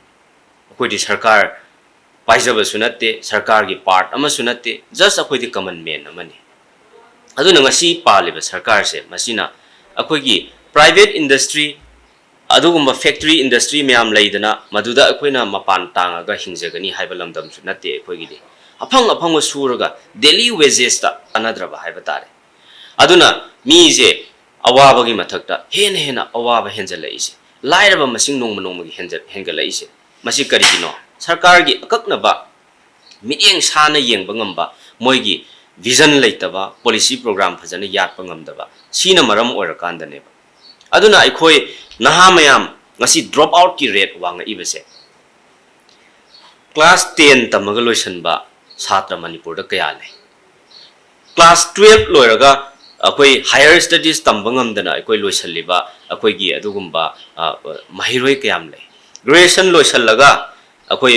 ꯑꯩꯈꯣꯏꯗꯤ ꯁꯔꯀꯥꯔ ꯄꯥꯏꯖꯕꯁꯨ ꯅꯠꯇꯦ, ꯁꯔꯀꯥꯔꯒꯤ part ꯑꯃꯁꯨ ꯅꯠꯇꯦ, just ꯑꯩꯈꯣꯏꯗꯤ common man ꯑꯃꯅꯤ꯫ ꯑꯗꯨꯅ ꯉꯁꯤ ꯄꯥꯜꯂꯤꯕ ꯁꯔꯀꯥꯔꯁꯦ, ꯃꯁꯤꯅ ꯑꯩꯈꯣꯏꯒꯤ private industry, ꯑꯗꯨꯒꯨꯝꯕ factory industry ꯃꯌꯥꯝ ꯂꯩꯗꯅ, ꯃꯗꯨꯗ ꯑꯩꯈꯣꯏꯅ ꯃꯄꯥꯟ ꯇꯥꯡꯉꯒ ꯍꯤꯡꯖꯒꯅꯤ ꯍꯥꯏꯕ ꯂꯝꯗꯝꯁꯨ ꯅꯠꯇꯦ ꯑꯩꯈꯣꯏꯒꯤꯗꯤ꯫ ꯑꯐꯪ ꯑꯐꯪꯕ ꯁꯨꯔꯒ daily wagesꯇ ꯀꯥꯟꯅꯗ꯭ꯔꯕ ꯍꯥꯏꯕ ꯇꯥꯔꯦ꯫ ꯑꯗꯨꯅ ꯃꯤꯁꯦ ꯑꯋꯥꯕꯒꯤ ꯃꯊꯛꯇ ꯍꯦꯟꯅ ꯍꯦꯟꯅ ꯑꯋꯥꯕ ꯍꯦꯟꯖꯜꯂꯛꯏꯁꯦ, ꯂꯥꯏꯔꯕ ꯃꯁꯤꯡ ꯅꯣꯡꯃ ꯅꯣꯡꯃꯒꯤ ꯍꯦꯟꯖ-, ꯍꯦꯟꯒꯠꯂꯛꯏꯁꯦ, ꯃꯁꯤ ꯀꯔꯤꯒꯤꯅꯣ? ꯁꯔꯀꯥꯔꯒꯤ ꯑꯀꯛꯅꯕ ꯃꯤꯠꯌꯦꯡ ꯁꯥꯅ ꯌꯦꯡꯕ ꯉꯝꯕ, ꯃꯣꯏꯒꯤ vision ꯂꯩꯇꯕ, policy program ꯐꯖꯅ ꯌꯥꯠꯄ ꯉꯝꯗꯕ, ꯁꯤꯅ ꯃꯔꯝ ꯑꯣꯏꯔꯀꯥꯟꯗꯅꯦꯕ꯫ ꯑꯗꯨꯅ ꯑꯩꯈꯣꯏ ꯅꯍꯥ ꯃꯌꯥꯝ ꯉꯁꯤ drop outꯀꯤ rate ꯋꯥꯡꯉꯛꯏꯕꯁꯦ, class ten ꯇꯝꯃꯒ ꯂꯣꯏꯁꯤꯟꯕ ꯁꯥꯇ꯭ꯔ ꯃꯅꯤꯄꯨꯔꯗ ꯀꯌꯥ ꯂꯩ? Class twelve ꯂꯣꯏꯔꯒ ꯑꯩꯈꯣꯏ higher studies ꯇꯝꯕ ꯉꯝꯗꯅ ꯑꯩꯈꯣꯏ ꯂꯣꯏꯁꯤꯜꯂꯤꯕ ꯑꯩꯈꯣꯏꯒꯤ ꯑꯗꯨꯒꯨꯝꯕ, ꯑ, ꯃꯍꯩꯔꯣꯏ ꯀꯌꯥꯝ ꯂꯩ? Graduation ꯂꯣꯏꯁꯤꯜꯂꯒ ꯑꯩꯈꯣꯏ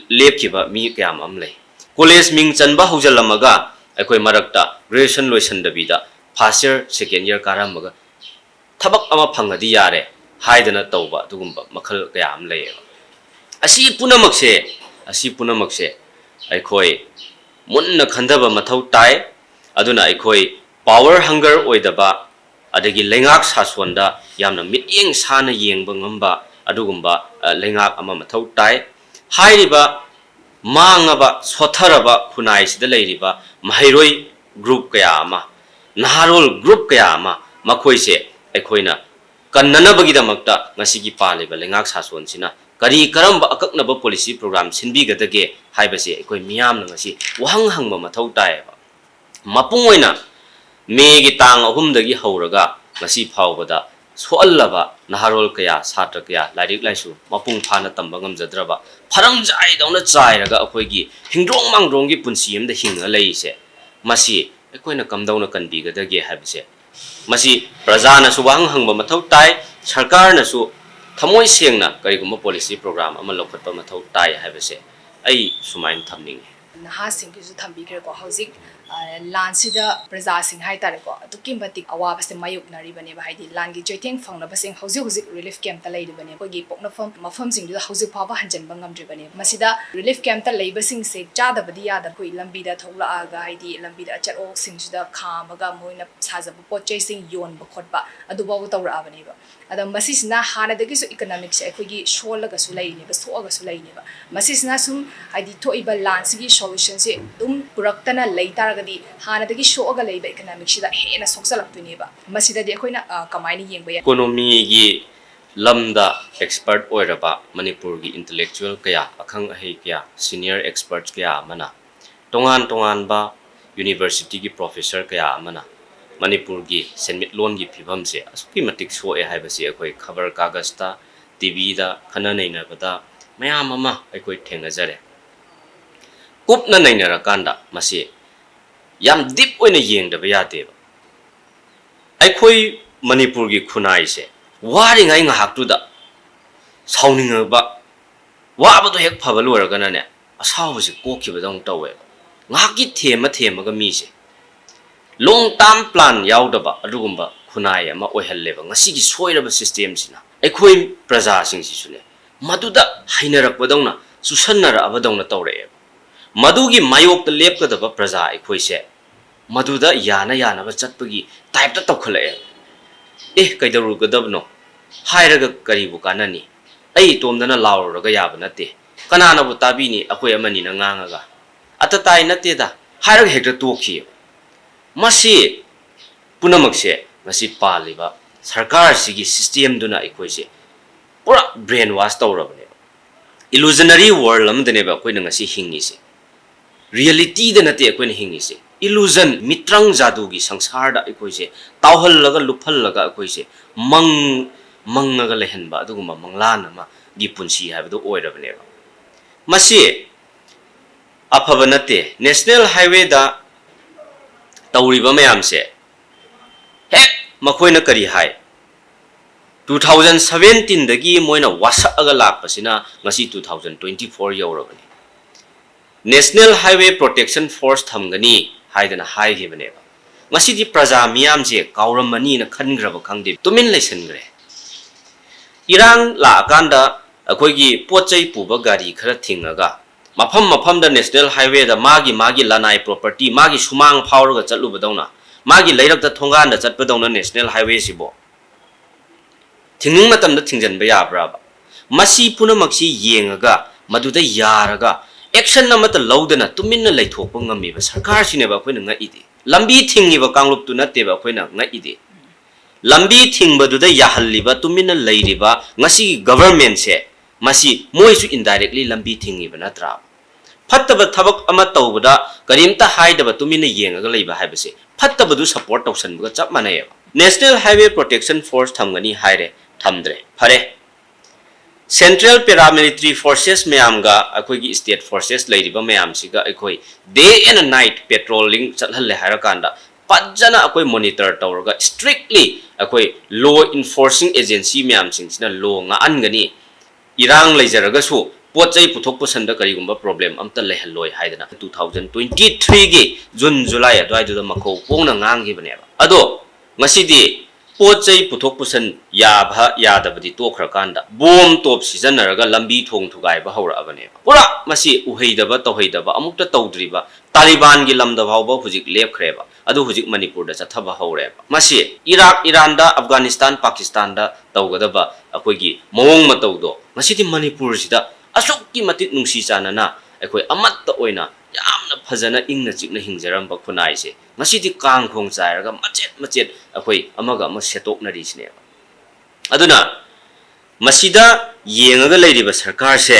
ꯂꯦꯞꯈꯤꯕ ꯃꯤ ꯀꯌꯥꯝ ꯑꯃ ꯂꯩ? College ꯃꯤꯡ ꯆꯟꯕ ꯍꯧꯖꯤꯜꯂꯝꯃꯒ ꯑꯩꯈꯣꯏ ꯃꯔꯛꯇ graduation ꯂꯣꯏꯁꯤꯟꯗꯕꯤꯗ first year, second year ꯀꯥꯔꯝꯃꯒ ꯊꯕꯛ ꯑꯃ ꯐꯪꯉꯗꯤ ꯌꯥꯔꯦ ꯍꯥꯏꯗꯅ ꯇꯧꯕ ꯑꯗꯨꯒꯨꯝꯕ ꯃꯈꯜ ꯀꯌꯥ ꯑꯃ ꯂꯩꯌꯦꯕ꯫ ꯑꯁꯤ ꯄꯨꯝꯅꯃꯛꯁꯦ, ꯑꯁꯤ ꯄꯨꯝꯅꯃꯛꯁꯦ ꯑꯩꯈꯣꯏ ꯃꯨꯟꯅ ꯈꯟꯊꯕ ꯃꯊꯧ ꯇꯥꯏ꯫ ꯑꯗꯨꯅ ꯑꯩꯈꯣꯏ power hunger ꯑꯣꯏꯗꯕ, ꯑꯗꯒꯤ ꯂꯩꯉꯥꯛ ꯁꯥꯁꯣꯟꯗ ꯌꯥꯝꯅ ꯃꯤꯠꯌꯦꯡ ꯁꯥꯅ ꯌꯦꯡꯕ ꯉꯝꯕ ꯑꯗꯨꯒꯨꯝꯕ, ꯑ, ꯂꯩꯉꯥꯛ ꯑꯃ ꯃꯊꯧ ꯇꯥꯏ꯫ ꯍꯥꯏꯔꯤꯕ ꯃꯥꯡꯉꯕ, ꯁꯣꯠꯊꯔꯕ ꯈꯨꯟꯅꯥꯏꯁꯤꯗ ꯂꯩꯔꯤꯕ ꯃꯍꯩꯔꯣꯏ ꯒ꯭ꯔꯨꯞ ꯀꯌꯥ ꯑꯃ, ꯅꯍꯥꯔꯣꯜ ꯒ꯭ꯔꯨꯞ ꯀꯌꯥ ꯑꯃ, ꯃꯈꯣꯏꯁꯦ ꯑꯩꯈꯣꯏꯅ ꯀꯟꯅꯅꯕꯒꯤꯗꯃꯛꯇ ꯉꯁꯤꯒꯤ ꯄꯥꯜꯂꯤꯕ ꯂꯩꯉꯥꯛ ꯁꯥꯁꯣꯟꯁꯤꯅ ꯀꯔꯤ ꯀꯔꯝꯕ ꯑꯀꯛꯅꯕ ꯄꯣꯂꯤꯁꯤ ꯄ꯭ꯔꯣꯒ꯭ꯔꯥꯝ ꯁꯤꯟꯕꯤꯒꯗꯒꯦ ꯍꯥꯏꯕꯁꯦ ꯑꯩꯈꯣꯏ ꯃꯤꯌꯥꯝꯅ ꯉꯁꯤ ꯋꯥꯍꯪ ꯍꯪꯕ ꯃꯊꯧ ꯇꯥꯏꯌꯦꯕ꯫ ꯃꯄꯨꯡ ꯑꯣꯏꯅ ꯃꯦꯒꯤ ꯇꯥꯡ ꯑꯍꯨꯝꯗꯒꯤ ꯍꯧꯔꯒ ꯉꯁꯤ ꯐꯥꯎꯕꯗ ꯁꯣꯛꯍꯜꯂꯕ ꯅꯍꯥꯔꯣꯜ ꯀꯌꯥ, ꯁꯥꯇ꯭ꯔ ꯀꯌꯥ, ꯂꯥꯏꯔꯤꯛ ꯂꯥꯏꯁꯨ ꯃꯄꯨꯡ ꯐꯥꯅ ꯇꯝꯕ ꯉꯝꯖꯗ꯭ꯔꯕ, ꯐꯔꯝꯖꯥꯏꯗꯧꯅ ꯆꯥꯏꯔꯒ ꯑꯩꯈꯣꯏꯒꯤ ꯍꯤꯡꯗ꯭ꯔꯣꯡ ꯃꯥꯡꯗ꯭ꯔꯣꯡꯒꯤ ꯄꯨꯟꯁꯤ ꯑꯃꯗ ꯍꯤꯡꯉ ꯂꯩꯔꯤꯁꯦ, ꯃꯁꯤ ꯑꯩꯈꯣꯏꯅ ꯀꯝꯗꯧꯅ ꯀꯟꯕꯤꯒꯗꯒꯦ ꯍꯥꯏꯕꯁꯦ, ꯃꯁꯤ ꯄ꯭ꯔꯖꯥꯅꯁꯨ ꯋꯥꯍꯪ ꯍꯪꯕ ꯃꯊꯧ ꯇꯥꯏ, ꯁꯔꯀꯥꯔꯅꯁꯨ ꯊꯃꯣꯏ ꯁꯦꯡꯅ ꯀꯔꯤꯒꯨꯝꯕ ꯄꯣꯂꯤꯁꯤ ꯄ꯭ꯔꯣꯒ꯭ꯔꯥꯝ ꯑꯃ ꯂꯧꯈꯠꯄ ꯃꯊꯧ ꯇꯥꯏ ꯍꯥꯏꯕꯁꯦ ꯑꯩ ꯁꯨꯃꯥꯏꯅ ꯊꯝꯅꯤꯡꯉꯤ꯫ ꯅꯍꯥꯁꯤꯡꯒꯤꯁꯨ ꯊꯝꯕꯤꯈ꯭ꯔꯦꯀꯣ꯫ ꯍꯧꯖꯤꯛ, ꯑ, ꯂꯥꯟꯁꯤꯗ ꯄ꯭ꯔꯖꯥꯁꯤꯡ ꯍꯥꯏꯇꯥꯔꯦꯀꯣ, ꯑꯗꯨꯛꯀꯤ ꯃꯇꯤꯛ ꯑꯋꯥꯕꯁꯦ ꯃꯥꯌꯣꯛꯅꯔꯤꯕꯅꯦꯕ꯫ ꯍꯥꯏꯗꯤ ꯂꯥꯟꯒꯤ ꯆꯩꯊꯦꯡ ꯐꯪꯅꯕꯁꯤꯡ ꯍꯧꯖꯤꯛ ꯍꯧꯖꯤꯛ ꯔꯤꯂꯤꯐ ꯀꯦꯝꯞꯇ ꯂꯩꯔꯤꯕꯅꯦ꯫ ꯑꯩꯈꯣꯏꯒꯤ ꯄꯣꯛꯅꯐꯝ ꯃꯐꯝꯁꯤꯡꯗꯨꯗ ꯍꯧꯖꯤꯛ ꯐꯥꯎꯕ ꯍꯟꯖꯤꯟꯕ ꯉꯝꯗ꯭ꯔꯤꯕꯅꯦ꯫ ꯃꯁꯤꯗ ꯔꯤꯂꯤꯐ ꯀꯦꯝꯞꯇ ꯂꯩꯕꯁꯤꯡꯁꯦ ꯆꯥꯗꯕꯗꯤ ꯌꯥꯗꯕ, ꯑꯩꯈꯣꯏ ꯂꯝꯕꯤꯗ ꯊꯣꯛꯂꯛꯑꯒ, ꯍꯥꯏꯗꯤ ꯂꯝꯕꯤꯗ ꯑꯆꯠ ꯑꯣꯛꯁꯤꯡꯁꯤꯗ ꯈꯥꯝꯃꯒ ꯃꯣꯏꯅ ꯁꯥꯖꯕ ꯄꯣꯠ ꯆꯩꯁꯤꯡ ꯌꯣꯟꯕ ꯈꯣꯠꯄ ꯑꯗꯨꯐꯥꯎꯕ ꯇꯧꯔꯛꯑꯕꯅꯦꯕ꯫ ꯑꯗꯣ ꯃꯁꯤꯁꯤꯅ ꯍꯥꯟꯅꯗꯒꯤꯁꯨ ꯏꯀꯅꯣꯃꯤꯛꯁꯦ ꯑꯩꯈꯣꯏꯒꯤ ꯁꯣꯜꯂꯒꯁꯨ ꯂꯩꯔꯤꯅꯦꯕ, ꯁꯣꯛꯑꯒꯁꯨ ꯂꯩꯔꯤꯅꯦꯕ꯫ ꯃꯁꯤꯁꯤꯅ ꯁꯨꯝ, ꯍꯥꯏꯗꯤ, ꯊꯣꯛꯏꯕ ꯂꯥꯟꯁꯤꯒꯤ ꯁꯣꯂꯨꯁꯟꯁꯦ ꯑꯗꯨꯝ ꯄꯨꯔꯛꯇꯅ ꯂꯩ ꯇꯥꯔꯒꯗꯤ, ꯍꯥꯟꯅꯗꯒꯤ ꯁꯣꯛꯑꯒ ꯂꯩꯕ ꯏꯀꯅꯣꯃꯤꯛꯁꯤꯗ ꯍꯦꯟꯅ ꯁꯣꯛꯆꯜꯂꯛꯇꯣꯏꯅꯦꯕ꯫ ꯃꯁꯤꯗꯗꯤ ꯑꯩꯈꯣꯏꯅ, ꯑ, ꯀꯃꯥꯏꯅ ꯌꯦꯡꯕ ꯌꯥꯏ? ꯏꯀꯣꯅꯣꯃꯤꯒꯤ ꯂꯝꯗ ꯑꯦꯛꯁꯄꯔꯠ ꯑꯣꯏꯔꯕ ꯃꯅꯤꯄꯨꯔꯒꯤ ꯏꯟꯇꯂꯦꯛꯆꯨꯋꯦꯜ ꯀꯌꯥ, ꯑꯈꯪ ꯑꯍꯩ ꯀꯌꯥ, ꯁꯤꯅꯤꯌꯔ ꯑꯦꯛꯁꯄꯔꯠ ꯀꯌꯥ ꯑꯃꯅ, ꯇꯣꯉꯥꯟ ꯇꯣꯉꯥꯟꯕ ꯌꯨꯅꯤꯚꯔꯁꯤꯇꯤꯒꯤ ꯄ꯭ꯔꯣꯐꯦꯁꯔ ꯀꯌꯥ ꯑꯃꯅ ꯃꯅꯤꯄꯨꯔꯒꯤ ꯁꯦꯟꯃꯤꯠꯂꯣꯟꯒꯤ ꯐꯤꯕꯝꯁꯦ ꯑꯁꯨꯛꯀꯤ ꯃꯇꯤꯛ ꯁꯣꯛꯑꯦ ꯍꯥꯏꯕꯁꯤ ꯑꯩꯈꯣꯏ ꯈꯕꯔ ꯀꯥꯒꯖꯇ, ꯇꯤ ꯚꯤꯗ, ꯈꯟꯅ ꯅꯩꯅꯕꯗ ꯃꯌꯥꯝ ꯑꯃ ꯑꯩꯈꯣꯏ ꯊꯦꯡꯅꯖꯔꯦ꯫ ꯀꯨꯞꯅ ꯅꯩꯅꯔꯀꯥꯟꯗ ꯃꯁꯤ ꯌꯥꯝ ꯗꯤꯞ ꯑꯣꯏꯅ ꯌꯦꯡꯗꯕ ꯌꯥꯗꯦꯕ꯫ ꯑꯩꯈꯣꯏ ꯃꯅꯤꯄꯨꯔꯒꯤ ꯈꯨꯟꯅꯥꯏꯁꯦ ꯋꯥꯔꯤꯉꯩ ꯉꯥꯏꯍꯥꯛꯇꯨꯗ ꯁꯥꯎꯅꯤꯡꯉꯕ, ꯋꯥꯕꯗꯣ ꯍꯦꯛ ꯐꯕ ꯂꯣꯏꯔꯒꯅꯅꯦ, ꯑꯁꯥꯎꯕꯁꯦ ꯀꯣꯛꯈꯤꯕꯗꯧꯅ ꯇꯧꯋꯦꯕ꯫ ꯉꯥꯏꯍꯥꯛꯀꯤ ꯊꯦꯝꯃ ꯊꯦꯝꯃꯒ ꯃꯤꯁꯦ ꯂꯣꯡ ꯇꯥꯔꯝ ꯄ꯭ꯂꯥꯟ ꯌꯥꯎꯗꯕ ꯑꯗꯨꯒꯨꯝꯕ ꯈꯨꯟꯅꯥꯏ ꯑꯃ ꯑꯣꯏꯍꯜꯂꯦꯕ ꯉꯁꯤꯒꯤ ꯁꯣꯏꯔꯕ ꯁꯤꯁꯇꯦꯝꯁꯤꯅ꯫ ꯑꯩꯈꯣꯏ ꯄ꯭ꯔꯖꯥꯁꯤꯡꯁꯤꯁꯨꯅꯦ, ꯃꯗꯨꯗ ꯍꯩꯅꯔꯛꯄꯗꯧꯅ, ꯆꯨꯁꯟꯅꯔꯛꯑꯕꯗꯧꯅ ꯇꯧꯔꯛꯑꯦꯕ꯫ ꯃꯗꯨꯒꯤ ꯃꯥꯌꯣꯛꯇ ꯂꯦꯞꯀꯗꯕ ꯄ꯭ꯔꯖꯥ ꯑꯩꯈꯣꯏꯁꯦ ꯃꯗꯨꯗ ꯌꯥꯅ ꯌꯥꯅꯕ ꯆꯠꯄꯒꯤ ꯇꯥꯏꯞꯇ ꯇꯧꯈꯠꯂꯛꯑꯦꯕ꯫ ꯑꯦ, ꯀꯩꯗꯧꯔꯨꯒꯗꯕꯅꯣ ꯍꯥꯏꯔꯒ ꯀꯔꯤꯕꯨ ꯀꯥꯟꯅꯅꯤ? ꯑꯩ ꯏꯇꯣꯝꯗꯅ ꯂꯥꯎꯔꯨꯔꯒ ꯌꯥꯕ ꯅꯠꯇꯦ꯫ ꯀꯅꯥꯅꯕꯨ ꯇꯥꯕꯤꯅꯤ ꯑꯩꯈꯣꯏ ꯑꯃꯅꯤꯅ ꯉꯥꯡꯉꯒ? ꯑꯇ ꯇꯥꯏ ꯅꯠꯇꯦꯗ ꯍꯥꯏꯔꯒ ꯍꯦꯛꯇ ꯇꯣꯛꯈꯤꯑꯕ꯫ ꯃꯁꯤ ꯄꯨꯝꯅꯃꯛꯁꯦ ꯉꯁꯤ ꯄꯥꯜꯂꯤꯕ ꯁꯔꯀꯥꯔꯁꯤꯒꯤ systemꯗꯨꯅ ꯑꯩꯈꯣꯏꯁꯦ ꯄꯨꯔꯥ brain wash ꯇꯧꯔꯕꯅꯦꯕ꯫ Illusionary world ꯑꯃꯗꯅꯦꯕ ꯑꯩꯈꯣꯏꯅ ꯉꯁꯤ ꯍꯤꯡꯉꯤꯁꯦ꯫ Realityꯗ ꯅꯠꯇꯦ ꯑꯩꯈꯣꯏꯅ ꯍꯤꯡꯉꯤꯁꯦ꯫ Illusion, ꯃꯤꯇ꯭ꯔꯪ ꯖꯥꯗꯨꯒꯤ ꯁꯪꯁꯥꯔꯗ ꯑꯩꯈꯣꯏꯁꯦ ꯇꯥꯎꯍꯜꯂꯒ ꯂꯨꯞꯍꯜꯂꯒ ꯑꯩꯈꯣꯏꯁꯦ ꯃꯪ ꯃꯪꯉꯒ ꯂꯩꯍꯟꯕ ꯑꯗꯨꯒꯨꯝꯕ ꯃꯪꯂꯥꯟ ꯑꯃꯒꯤ ꯄꯨꯟꯁꯤ ꯍꯥꯏꯕꯗꯨ ꯑꯣꯏꯔꯕꯅꯦꯕ꯫ ꯃꯁꯤ ꯑꯐꯕ ꯅꯠꯇꯦ꯫ National Highwayꯗ ꯇꯧꯔꯤꯕ ꯃꯌꯥꯝꯁꯦ ꯍꯦꯛ ꯃꯈꯣꯏꯅ ꯀꯔꯤ ꯍꯥꯏ? Two thousand seventeenꯗꯒꯤ ꯃꯣꯏꯅ ꯋꯥꯁꯛꯑꯒ ꯂꯥꯛꯄꯁꯤꯅ ꯉꯁꯤ two thousand twenty four ꯌꯧꯔꯕꯅꯤ꯫ National Highway Protection Force ꯊꯝꯒꯅꯤ ꯍꯥꯏꯗꯅ ꯍꯥꯏꯈꯤꯕꯅꯦꯕ꯫ ꯉꯁꯤꯗꯤ ꯄ꯭ꯔꯖꯥ ꯃꯤꯌꯥꯝꯁꯦ ꯀꯥꯎꯔꯝꯃꯅꯤꯅ ꯈꯟꯈ꯭ꯔꯕ ꯈꯪꯗꯦ, ꯇꯨꯃꯤꯟ ꯂꯩꯁꯟꯈ꯭ꯔꯦ꯫ ꯏꯔꯥꯡ ꯂꯥꯛꯑꯀꯥꯟꯗ ꯑꯩꯈꯣꯏꯒꯤ ꯄꯣꯠ ꯆꯩ ꯄꯨꯕ ꯒꯥꯔꯤ ꯈꯔ ꯊꯤꯡꯉꯒ ꯃꯐꯝ ꯃꯐꯝꯗ National Highwayꯗ ꯃꯥꯒꯤ ꯃꯥꯒꯤ ꯂꯅꯥꯏ property, ꯃꯥꯒꯤ ꯁꯨꯃꯥꯡ ꯐꯥꯎꯔꯒ ꯆꯠꯂꯨꯕꯗꯧꯅ, ꯃꯥꯒꯤ ꯂꯩꯔꯛꯇ ꯊꯣꯡꯒꯥꯟꯗ ꯆꯠꯄꯗꯧꯅ National Highwayꯁꯤꯕꯨ ꯊꯤꯡꯅꯤꯡ ꯃꯇꯝꯗ ꯊꯤꯡꯖꯤꯟꯕ ꯌꯥꯕ꯭ꯔꯥꯕ? ꯃꯁꯤ ꯄꯨꯝꯅꯃꯛꯁꯤ ꯌꯦꯡꯉꯒ, ꯃꯗꯨꯗ ꯌꯥꯔꯒ action ꯑꯃꯠꯇ ꯂꯧꯗꯅ ꯇꯨꯃꯤꯟꯅ ꯂꯩꯊꯣꯛꯄ ꯉꯝꯃꯤꯕ ꯁꯔꯀꯥꯔꯁꯤꯅꯦꯕ ꯑꯩꯈꯣꯏꯅ ꯉꯛꯏꯗꯤ꯫ ꯂꯝꯕꯤ ꯊꯤꯡꯉꯤꯕ ꯀꯥꯡꯂꯨꯞꯇꯨ ꯅꯠꯇꯦꯕ ꯑꯩꯈꯣꯏꯅ ꯉꯛꯏꯗꯤ꯫ ꯂꯝꯕꯤ ꯊꯤꯡꯕꯗꯨꯗ ꯌꯥꯍꯜꯂꯤꯕ, ꯇꯨꯃꯤꯟꯅ ꯂꯩꯔꯤꯕ ꯉꯁꯤꯒꯤ governmentꯁꯦ, ꯃꯁꯤ ꯃꯣꯏꯁꯨ indirectly ꯂꯝꯕꯤ ꯊꯤꯡꯉꯤꯕ ꯅꯠꯇ꯭ꯔꯥ? ꯐꯠꯇꯕ ꯊꯕꯛ ꯑꯃ ꯇꯧꯕꯗ ꯀꯔꯤꯝꯇ ꯍꯥꯏꯗꯕ ꯇꯨꯃꯤꯟꯅ ꯌꯦꯡꯉꯒ ꯂꯩꯕ ꯍꯥꯏꯕꯁꯦ ꯐꯠꯇꯕꯗꯨ support ꯇꯧꯁꯟꯕꯒ ꯆꯞ ꯃꯥꯟꯅꯩꯌꯦꯕ꯫ National Highway Protection Force ꯊꯝꯒꯅꯤ ꯍꯥꯏꯔꯦ, ꯊꯝꯗ꯭ꯔꯦ, ꯐꯔꯦ꯫ Central Paramilitary Forces ꯃꯌꯥꯝꯒ ꯑꯩꯈꯣꯏꯒꯤ state forces ꯂꯩꯔꯤꯕ ꯃꯌꯥꯝꯁꯤꯒ ꯑꯩꯈꯣꯏ day and night patrolling ꯆꯠꯍꯜꯂꯦ ꯍꯥꯏꯔꯀꯥꯟꯗ ꯐꯖꯅ ꯑꯩꯈꯣꯏ monitor ꯇꯧꯔꯒ strictly ꯑꯩꯈꯣꯏ law enforcing agency ꯃꯌꯥꯝꯁꯤꯡꯁꯤꯅ law ꯉꯥꯛꯍꯟꯒꯅꯤ꯫ ꯏꯔꯥꯡ ꯂꯩꯖꯔꯒꯁꯨ ꯄꯣꯠ ꯆꯩ ꯄꯨꯊꯣꯛ ꯄꯨꯁꯟꯗ ꯀꯔꯤꯒꯨꯝꯕ problem ꯑꯝꯇ ꯂꯩꯍꯜꯂꯣꯏ ꯍꯥꯏꯗꯅ two thousand twenty threeꯒꯤ June July ꯑꯗꯨꯋꯥꯏꯗꯨꯗ ꯃꯈꯧ ꯄꯣꯡꯅ ꯉꯥꯡꯈꯤꯕꯅꯦꯕ꯫ ꯑꯗꯣ ꯉꯁꯤꯗꯤ ꯄꯣꯠ ꯆꯩ ꯄꯨꯊꯣꯛ ꯄꯨꯁꯟ ꯌꯥꯕ ꯌꯥꯗꯕꯗꯤ ꯇꯣꯛꯈ꯭ꯔꯀꯥꯟꯗ ꯕꯣꯝ ꯇꯣꯞ ꯁꯤꯖꯤꯟꯅꯔꯒ ꯂꯝꯕꯤ ꯊꯣꯡ ꯊꯨꯒꯥꯏꯕ ꯍꯧꯔꯛꯑꯕꯅꯦꯕ꯫ ꯄꯨꯔꯥ ꯃꯁꯤ ꯎꯍꯩꯗꯕ ꯇꯧꯍꯩꯗꯕ ꯑꯃꯨꯛꯇ ꯇꯧꯗ꯭ꯔꯤꯕ ꯇꯥꯂꯤꯕꯥꯟꯒꯤ ꯂꯝꯗ ꯐꯥꯎꯕ ꯍꯧꯖꯤꯛ ꯂꯦꯞꯈ꯭ꯔꯦꯕ꯫ ꯑꯗꯨ ꯍꯧꯖꯤꯛ ꯃꯅꯤꯄꯨꯔꯗ ꯆꯠꯊꯕ ꯍꯧꯔꯦꯕ꯫ ꯃꯁꯤ ꯏꯔꯥꯛ, ꯏꯔꯥꯟꯗ, ꯑꯐꯒꯥꯅꯤꯁꯇꯥꯟ, ꯄꯥꯀꯤꯁꯇꯥꯟꯗ ꯇꯧꯒꯗꯕ ꯑꯩꯈꯣꯏꯒꯤ ꯃꯑꯣꯡ ꯃꯇꯧꯗꯣ ꯉꯁꯤꯗꯤ ꯃꯅꯤꯄꯨꯔꯁꯤꯗ ꯑꯁꯨꯛꯀꯤ ꯃꯇꯤꯛ ꯅꯨꯡꯁꯤ ꯆꯥꯟꯅꯅ ꯑꯩꯈꯣꯏ ꯑꯃꯠꯇ ꯑꯣꯏꯅ ꯌꯥꯝꯅ ꯐꯖꯅ ꯏꯪꯅ ꯆꯤꯛꯅ ꯍꯤꯡꯖꯔꯝꯕ ꯈꯨꯟꯅꯥꯏꯁꯦ ꯉꯁꯤꯗꯤ ꯀꯥꯡ ꯈꯣꯡ ꯆꯥꯏꯔꯒ ꯃꯆꯦꯠ ꯃꯆꯦꯠ ꯑꯩꯈꯣꯏ ꯑꯃꯒ ꯑꯃ ꯁꯦꯠꯇꯣꯛꯅꯔꯤꯁꯤꯅꯦꯕ꯫ ꯑꯗꯨꯅ ꯃꯁꯤꯗ ꯌꯦꯡꯉꯒ ꯂꯩꯔꯤꯕ ꯁꯔꯀꯥꯔꯁꯦ,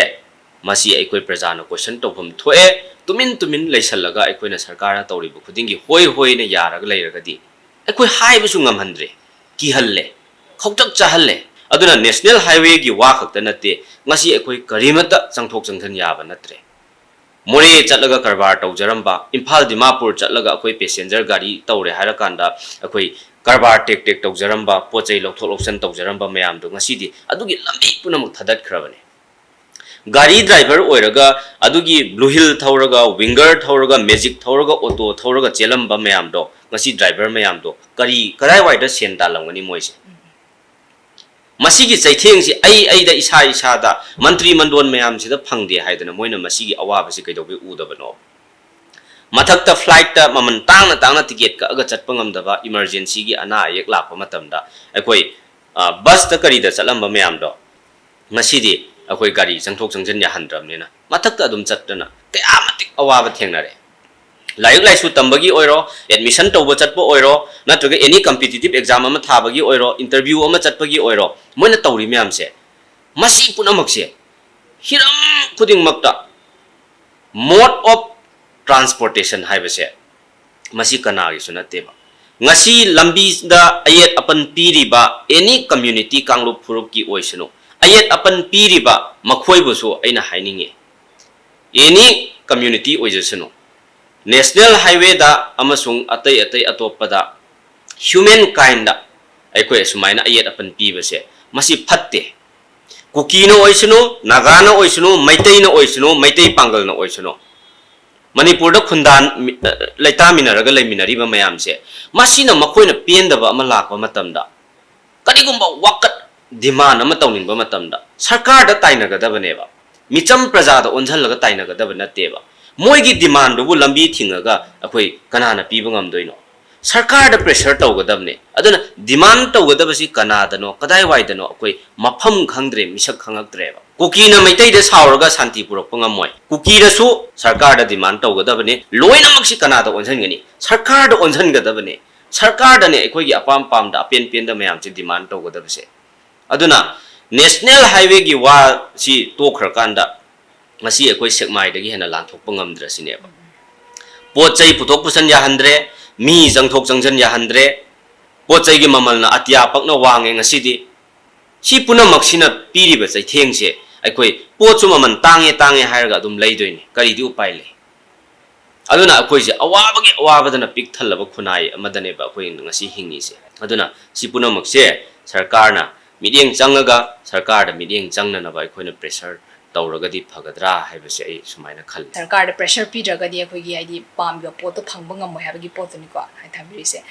ꯃꯁꯤ ꯑꯩꯈꯣꯏ ꯄ꯭ꯔꯖꯥꯅ question ꯇꯧꯐꯝ ꯊꯣꯛꯑꯦ꯫ ꯇꯨꯃꯤꯟ ꯇꯨꯃꯤꯟ ꯂꯩꯁꯜꯂꯒ ꯑꯩꯈꯣꯏꯅ ꯁꯔꯀꯥꯔꯅ ꯇꯧꯔꯤꯕ ꯈꯨꯗꯤꯡꯒꯤ ꯍꯣꯏ ꯍꯣꯏꯅ ꯌꯥꯔꯒ ꯂꯩꯔꯒꯗꯤ ꯑꯩꯈꯣꯏ ꯍꯥꯏꯕꯁꯨ ꯉꯝꯍꯟꯗ꯭ꯔꯦ, ꯀꯤꯍꯜꯂꯦ, ꯈꯧꯇꯛ ꯆꯥꯍꯜꯂꯦ꯫ ꯑꯗꯨꯅ national highwayꯒꯤ ꯋꯥ ꯈꯛꯇ ꯅꯠꯇꯦ, ꯉꯁꯤ ꯑꯩꯈꯣꯏ ꯀꯔꯤꯃꯠꯇ ꯆꯪꯊꯣꯛ ꯆꯪꯁꯤꯟ ꯌꯥꯕ ꯅꯠꯇ꯭ꯔꯦ꯫ ꯃꯣꯔꯦ ꯆꯠꯂꯒ ꯀꯔꯕꯥꯔ ꯇꯧꯖꯔꯝꯕ, ꯏꯝꯐꯥꯜ ꯗꯤꯃꯥꯄꯨꯔ ꯆꯠꯂꯒ ꯑꯩꯈꯣꯏ passenger ꯒꯥꯔꯤ ꯇꯧꯔꯦ ꯍꯥꯏꯔꯀꯥꯟꯗ ꯑꯩꯈꯣꯏ ꯀꯔꯕꯥꯔ ꯇꯦꯛ ꯇꯦꯛ ꯇꯧꯖꯔꯝꯕ, ꯄꯣꯠ ꯆꯩ ꯂꯧꯊꯣꯛ ꯂꯧꯁꯤꯟ ꯇꯧꯖꯔꯝꯕ ꯃꯌꯥꯝꯗꯣ ꯉꯁꯤꯗꯤ ꯑꯗꯨꯒꯤ ꯂꯝꯕꯤ ꯄꯨꯝꯅꯃꯛ ꯊꯥꯗꯠꯈ꯭ꯔꯕꯅꯦ꯫ ꯒꯥꯔꯤ driver ꯑꯣꯏꯔꯒ ꯑꯗꯨꯒꯤ blue wheel ꯊꯧꯔꯒ, winger ꯊꯧꯔꯒ, magic ꯊꯧꯔꯒ, auto ꯊꯧꯔꯒ ꯆꯦꯜꯂꯝꯕ ꯃꯌꯥꯝꯗꯣ, ꯉꯁꯤ driver ꯃꯌꯥꯝꯗꯣ ꯀꯔꯤ, ꯀꯗꯥꯏꯋꯥꯏꯗ ꯁꯦꯟ ꯇꯥꯜꯂꯝꯒꯅꯤ ꯃꯣꯏꯁꯦ? ꯃꯁꯤꯒꯤ ꯆꯩꯊꯦꯡꯁꯤ ꯑꯩ, ꯑꯩꯗ, ꯏꯁꯥ ꯏꯁꯥꯗ, ꯃꯟꯇ꯭ꯔꯤ ꯃꯟꯗꯣꯟ ꯃꯌꯥꯝꯁꯤꯗ ꯐꯪꯗꯦ ꯍꯥꯏꯗꯅ ꯃꯣꯏꯅ ꯃꯁꯤꯒꯤ ꯑꯋꯥꯕꯁꯤ ꯀꯩꯗꯧꯕꯩ ꯎꯗꯕꯅꯣ? ꯃꯊꯛꯇ flightꯇ ꯃꯃꯜ ꯇꯥꯡꯅ ꯇꯥꯡꯅ ticket ꯀꯛꯑꯒ ꯆꯠꯄ ꯉꯝꯗꯕ, emergencyꯒꯤ ꯑꯅꯥ ꯑꯌꯦꯛ ꯂꯥꯛꯄ ꯃꯇꯝꯗ ꯑꯩꯈꯣꯏ, ꯑ, busꯇ ꯀꯔꯤꯗ ꯆꯠꯂꯝꯕ ꯃꯌꯥꯝꯗꯣ, ꯉꯁꯤꯗꯤ ꯑꯩꯈꯣꯏ ꯒꯥꯔꯤ ꯆꯪꯊꯣꯛ ꯆꯪꯁꯤꯟ ꯌꯥꯍꯟꯗ꯭ꯔꯕꯅꯤꯅ ꯃꯊꯛꯇ ꯑꯗꯨꯝ ꯆꯠꯇꯅ ꯀꯌꯥ ꯃꯇꯤꯛ ꯑꯋꯥꯕ ꯊꯦꯡꯅꯔꯦ꯫ ꯂꯥꯏꯔꯤꯛ ꯂꯥꯏꯁꯨ ꯇꯝꯕꯒꯤ ꯑꯣꯏꯔꯣ, admission ꯇꯧꯕ ꯆꯠꯄ ꯑꯣꯏꯔꯣ, ꯅꯠꯇ꯭ꯔꯒ any competitive exam ꯑꯃ ꯊꯥꯕꯒꯤ ꯑꯣꯏꯔꯣ, interview ꯑꯃ ꯆꯠꯄꯒꯤ ꯑꯣꯏꯔꯣ, ꯃꯣꯏꯅ ꯇꯧꯔꯤ ꯃꯌꯥꯝꯁꯦ, ꯃꯁꯤ ꯄꯨꯝꯅꯃꯛꯁꯦ ꯍꯤꯔꯝ ꯈꯨꯗꯤꯡꯃꯛꯇ mode of transportation ꯍꯥꯏꯕꯁꯦ ꯃꯁꯤ ꯀꯅꯥꯒꯤꯁꯨ ꯅꯠꯇꯦꯕ꯫ ꯉꯁꯤ ꯂꯝꯕꯤꯗ ꯑꯌꯦꯠ ꯑꯄꯟ ꯄꯤꯔꯤꯕ any community, ꯀꯥꯡꯂꯨꯞ ꯐꯨꯔꯨꯞꯀꯤ ꯑꯣꯏꯁꯅꯨ, ꯑꯌꯦꯠ ꯑꯄꯟ ꯄꯤꯔꯤꯕ ꯃꯈꯣꯏꯕꯨꯁꯨ ꯑꯩꯅ ꯍꯥꯏꯅꯤꯡꯉꯤ, any community ꯑꯣꯏꯖꯁꯅꯨ, national highwayꯗ ꯑꯃꯁꯨꯡ ꯑꯇꯩ ꯑꯇꯩ ꯑꯇꯣꯞꯄꯗ human kindꯗ ꯑꯩꯈꯣꯏ ꯑꯁꯨꯃꯥꯏꯅ ꯑꯌꯦꯠ ꯑꯄꯟ ꯄꯤꯕꯁꯦ ꯃꯁꯤ ꯐꯠꯇꯦ꯫ ꯀꯨꯀꯤꯅ ꯑꯣꯏꯁꯅꯨ, ꯅꯥꯒꯥꯅ ꯑꯣꯏꯁꯅꯨ, ꯃꯩꯇꯩꯅ ꯑꯣꯏꯁꯅꯨ, ꯃꯩꯇꯩ ꯄꯥꯡꯒꯜꯅ ꯑꯣꯏꯁꯅꯨ, ꯃꯅꯤꯄꯨꯔꯗ ꯈꯨꯟꯗꯥꯟ-, ꯂꯩꯇꯥꯃꯤꯟꯅꯔꯒ ꯂꯩꯃꯤꯟꯅꯔꯤꯕ ꯃꯌꯥꯝꯁꯦ, ꯃꯁꯤꯅ ꯃꯈꯣꯏꯅ ꯄꯦꯟꯗꯕ ꯑꯃ ꯂꯥꯛꯄ ꯃꯇꯝꯗ ꯀꯔꯤꯒꯨꯝꯕ ꯋꯥꯀꯠ demand ꯑꯃ ꯇꯧꯅꯤꯡꯕ ꯃꯇꯝꯗ ꯁꯔꯀꯥꯔꯗ ꯇꯥꯏꯅꯒꯗꯕꯅꯦꯕ꯫ ꯃꯤꯆꯝ ꯄ꯭ꯔꯖꯥꯗ ꯑꯣꯟꯁꯤꯜꯂꯒ ꯇꯥꯏꯅꯒꯗꯕ ꯅꯠꯇꯦꯕ꯫ ꯃꯣꯏꯒꯤ demandꯗꯨꯕꯨ ꯂꯝꯕꯤ ꯊꯤꯡꯉꯒ ꯑꯩꯈꯣꯏ ꯀꯅꯥꯅ ꯄꯤꯕ ꯉꯝꯗꯣꯏꯅꯣ? ꯁꯔꯀꯥꯔꯗ pressure ꯇꯧꯒꯗꯕꯅꯦ꯫ ꯑꯗꯨꯅ demand ꯇꯧꯒꯗꯕꯁꯤ ꯀꯅꯥꯗꯅꯣ, ꯀꯗꯥꯏꯋꯥꯏꯗꯅꯣ, ꯑꯩꯈꯣꯏ ꯃꯐꯝ ꯈꯪꯗ꯭ꯔꯦ, ꯃꯤꯁꯛ ꯈꯪꯉꯛꯇ꯭ꯔꯦꯕ꯫ ꯀꯨꯀꯤꯅ ꯃꯩꯇꯩꯗ ꯁꯥꯎꯔꯒ ꯁꯥꯟꯇꯤ ꯄꯨꯔꯛꯄ ꯉꯝꯃꯣꯏ꯫ ꯀꯨꯀꯤꯅꯁꯨ ꯁꯔꯀꯥꯔꯗ demand ꯇꯧꯒꯗꯕꯅꯤ꯫ ꯂꯣꯏꯅꯃꯛꯁꯤ ꯀꯅꯥꯗ ꯑꯣꯟꯁꯤꯟꯒꯅꯤ? ꯁꯔꯀꯥꯔꯗ ꯑꯣꯟꯁꯤꯟꯒꯗꯕꯅꯤ꯫ ꯁꯔꯀꯥꯔꯗꯅꯦ ꯑꯩꯈꯣꯏꯒꯤ ꯑꯄꯥꯝ ꯄꯥꯝꯗ, ꯑꯄꯦꯟ ꯄꯦꯟꯗ ꯃꯌꯥꯝꯁꯦ demand ꯇꯧꯒꯗꯕꯁꯦ꯫ ꯑꯗꯨꯅ national highwayꯒꯤ ꯋꯥꯁꯤ ꯇꯣꯛꯈ꯭ꯔꯀꯥꯟꯗ ꯉꯁꯤ ꯑꯩꯈꯣꯏ ꯁꯦꯛꯃꯥꯏꯗꯒꯤ ꯍꯦꯟꯅ ꯂꯥꯟꯊꯣꯛꯄ ꯉꯝꯗ꯭ꯔꯁꯤꯅꯦꯕ꯫ ꯄꯣꯠ ꯆꯩ ꯄꯨꯊꯣꯛ ꯄꯨꯁꯟ ꯌꯥꯍꯟꯗ꯭ꯔꯦ, ꯃꯤ ꯆꯪꯊꯣꯛ ꯆꯪꯁꯤꯟ ꯌꯥꯍꯟꯗ꯭ꯔꯦ, ꯄꯣꯠ ꯆꯩꯒꯤ ꯃꯃꯜꯅ ꯑꯇꯤꯌꯥ ꯄꯛꯅ ꯋꯥꯡꯉꯦ ꯉꯁꯤꯗꯤ꯫ ꯁꯤ ꯄꯨꯝꯅꯃꯛꯁꯤꯅ ꯄꯤꯔꯤꯕ ꯆꯩꯊꯦꯡꯁꯦ, ꯑꯩꯈꯣꯏ ꯄꯣꯠꯁꯨ ꯃꯃꯜ ꯇꯥꯡꯉꯦ ꯇꯥꯡꯉꯦ ꯍꯥꯏꯔꯒ ꯑꯗꯨꯝ ꯂꯩꯗꯣꯏꯅꯤ꯫ ꯀꯔꯤꯗꯤ ꯎꯄꯥꯏ ꯂꯩ? ꯑꯗꯨꯅ ꯑꯩꯈꯣꯏꯁꯦ ꯑꯋꯥꯕꯒꯤ ꯑꯋꯥꯕꯗꯅ ꯄꯤꯛ ꯊꯜꯂꯕ ꯈꯨꯟꯅꯥꯏ ꯑꯃꯗꯅꯦꯕ ꯑꯩꯈꯣꯏ ꯉꯁꯤ ꯍꯤꯡꯉꯤꯁꯦ꯫ ꯑꯗꯨꯅ ꯁꯤ ꯄꯨꯝꯅꯃꯛꯁꯦ ꯁꯔꯀꯥꯔꯅ ꯃꯤꯠꯌꯦꯡ ꯆꯪꯉꯒ, ꯁꯔꯀꯥꯔꯗ ꯃꯤꯠꯌꯦꯡ ꯆꯪꯅꯅꯕ ꯑꯩꯈꯣꯏꯅ pressure ꯇꯧꯔꯒꯗꯤ ꯐꯒꯗ꯭ꯔꯥ ꯍꯥꯏꯕꯁꯦ ꯑꯩ ꯁꯨꯃꯥꯏꯅ ꯈꯜꯂꯤ꯫ ꯁꯔꯀꯥꯔꯗ pressure ꯄꯤꯗ꯭ꯔꯒꯗꯤ ꯑꯩꯈꯣꯏꯒꯤ, ꯍꯥꯏꯗꯤ, ꯄꯥꯝꯃꯤꯕ ꯄꯣꯠꯇꯣ ꯐꯪꯕ ꯉꯝꯃꯣꯏ ꯍꯥꯏꯕꯒꯤ ꯄꯣꯠꯇꯨꯅꯤꯀꯣ ꯍꯥꯏ ꯊꯝꯕꯤꯔꯤꯁꯦ꯫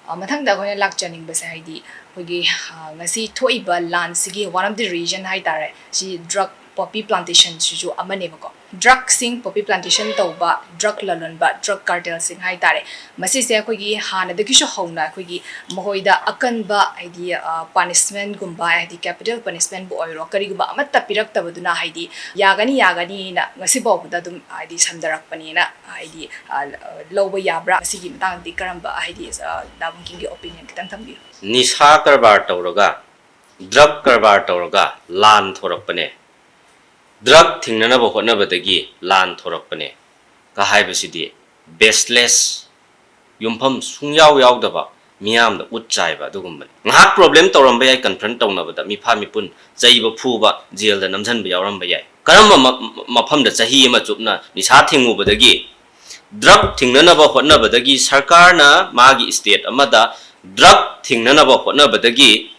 ꯑ, ꯃꯊꯪꯗ ꯑꯩꯈꯣꯏꯅ ꯂꯥꯛꯆꯅꯤꯡꯕꯁꯦ, ꯍꯥꯏꯗꯤ, ꯑꯩꯈꯣꯏꯒꯤ, ꯑ, ꯉꯁꯤ ꯊꯣꯛꯏꯕ ꯂꯥꯟꯁꯤꯒꯤ one of the reason ꯍꯥꯏ ꯇꯥꯔꯦ, ꯁꯤ drug poppy plantationꯁꯤꯁꯨ ꯑꯃꯅꯦꯕꯀꯣ꯫ Drugꯁꯤꯡ poppy plantation ꯇꯧꯕ, drug ꯂꯂꯣꯟꯕ, drug cartelꯁꯤꯡ ꯍꯥꯏ ꯇꯥꯔꯦ, ꯃꯁꯤꯁꯦ ꯑꯩꯈꯣꯏꯒꯤ ꯍꯥꯟꯅꯗꯒꯤꯁꯨ ꯍꯧꯅ ꯑꯩꯈꯣꯏꯒꯤ ꯃꯈꯣꯏꯗ ꯑꯀꯟꯕ, ꯍꯥꯏꯗꯤ, ꯑ, punishmentꯒꯨꯝꯕ, ꯍꯥꯏꯗꯤ capital punishmentꯕꯨ ꯑꯣꯏꯔꯣ, ꯀꯔꯤꯒꯨꯝꯕ ꯑꯃꯠꯇ ꯄꯤꯔꯛꯇꯕꯗꯨꯅ, ꯍꯥꯏꯗꯤ, ꯌꯥꯒꯅꯤ, ꯌꯥꯒꯅꯤꯅ ꯉꯁꯤ ꯐꯥꯎꯕꯗ ꯑꯗꯨꯝ, ꯍꯥꯏꯗꯤ, ꯁꯝꯊꯔꯛꯄꯅꯤꯅ, ꯍꯥꯏꯗꯤ, ꯑ, ꯂꯧꯕ ꯌꯥꯕ꯭ꯔꯥ? ꯃꯁꯤꯒꯤ ꯃꯇꯥꯡꯗꯗꯤ ꯀꯔꯝꯕ, ꯍꯥꯏꯗꯤ, ꯑ, ꯗꯥ ꯕꯨꯡꯀꯤꯝꯒꯤ opinion ꯈꯤꯇꯪ ꯊꯝꯕꯤꯌꯨ꯫ ꯅꯤꯁꯥ ꯀꯔꯕꯥꯔ ꯇꯧꯔꯒ, drug ꯀꯔꯕꯥꯔ ꯇꯧꯔꯒ ꯂꯥꯟ ꯊꯣꯔꯛꯄꯅꯦ꯫ Drug ꯊꯤꯡꯅꯅꯕ ꯍꯣꯠꯅꯕꯗꯒꯤ ꯂꯥꯟ ꯊꯣꯔꯛꯄꯅꯦ ꯀ ꯍꯥꯏꯕꯁꯤꯗꯤ baseless, ꯌꯨꯝꯐꯝ ꯁꯨꯡꯌꯥꯎ ꯌꯥꯎꯗꯕ, ꯃꯤꯌꯥꯝꯗ ꯎꯠ ꯆꯥꯏꯕ ꯑꯗꯨꯒꯨꯝꯕꯅꯤ꯫ ꯉꯥꯏꯍꯥꯛ problem ꯇꯧꯔꯝꯕ ꯌꯥꯏ, confront ꯇꯧꯅꯕꯗ ꯃꯤꯐꯥ ꯃꯤꯄꯨꯟ ꯆꯩꯕ, ꯐꯨꯕ, ꯖꯦꯜꯗ ꯅꯝꯁꯤꯟꯕ ꯌꯥꯎꯔꯝꯕ ꯌꯥꯏ꯫ ꯀꯔꯝꯕ ꯃ-, ꯃꯐꯝꯗ ꯆꯍꯤ ꯑꯃ ꯆꯨꯞꯅ ꯅꯤꯁꯥ ꯊꯤꯡꯉꯨꯕꯗꯒꯤ, drug ꯊꯤꯡꯅꯅꯕ ꯍꯣꯠꯅꯕꯗꯒꯤ, ꯁꯔꯀꯥꯔꯅ ꯃꯥꯒꯤ state ꯑꯃꯗ drug ꯊꯤꯡꯅꯅꯕ ꯍꯣꯠꯅꯕꯗꯒꯤ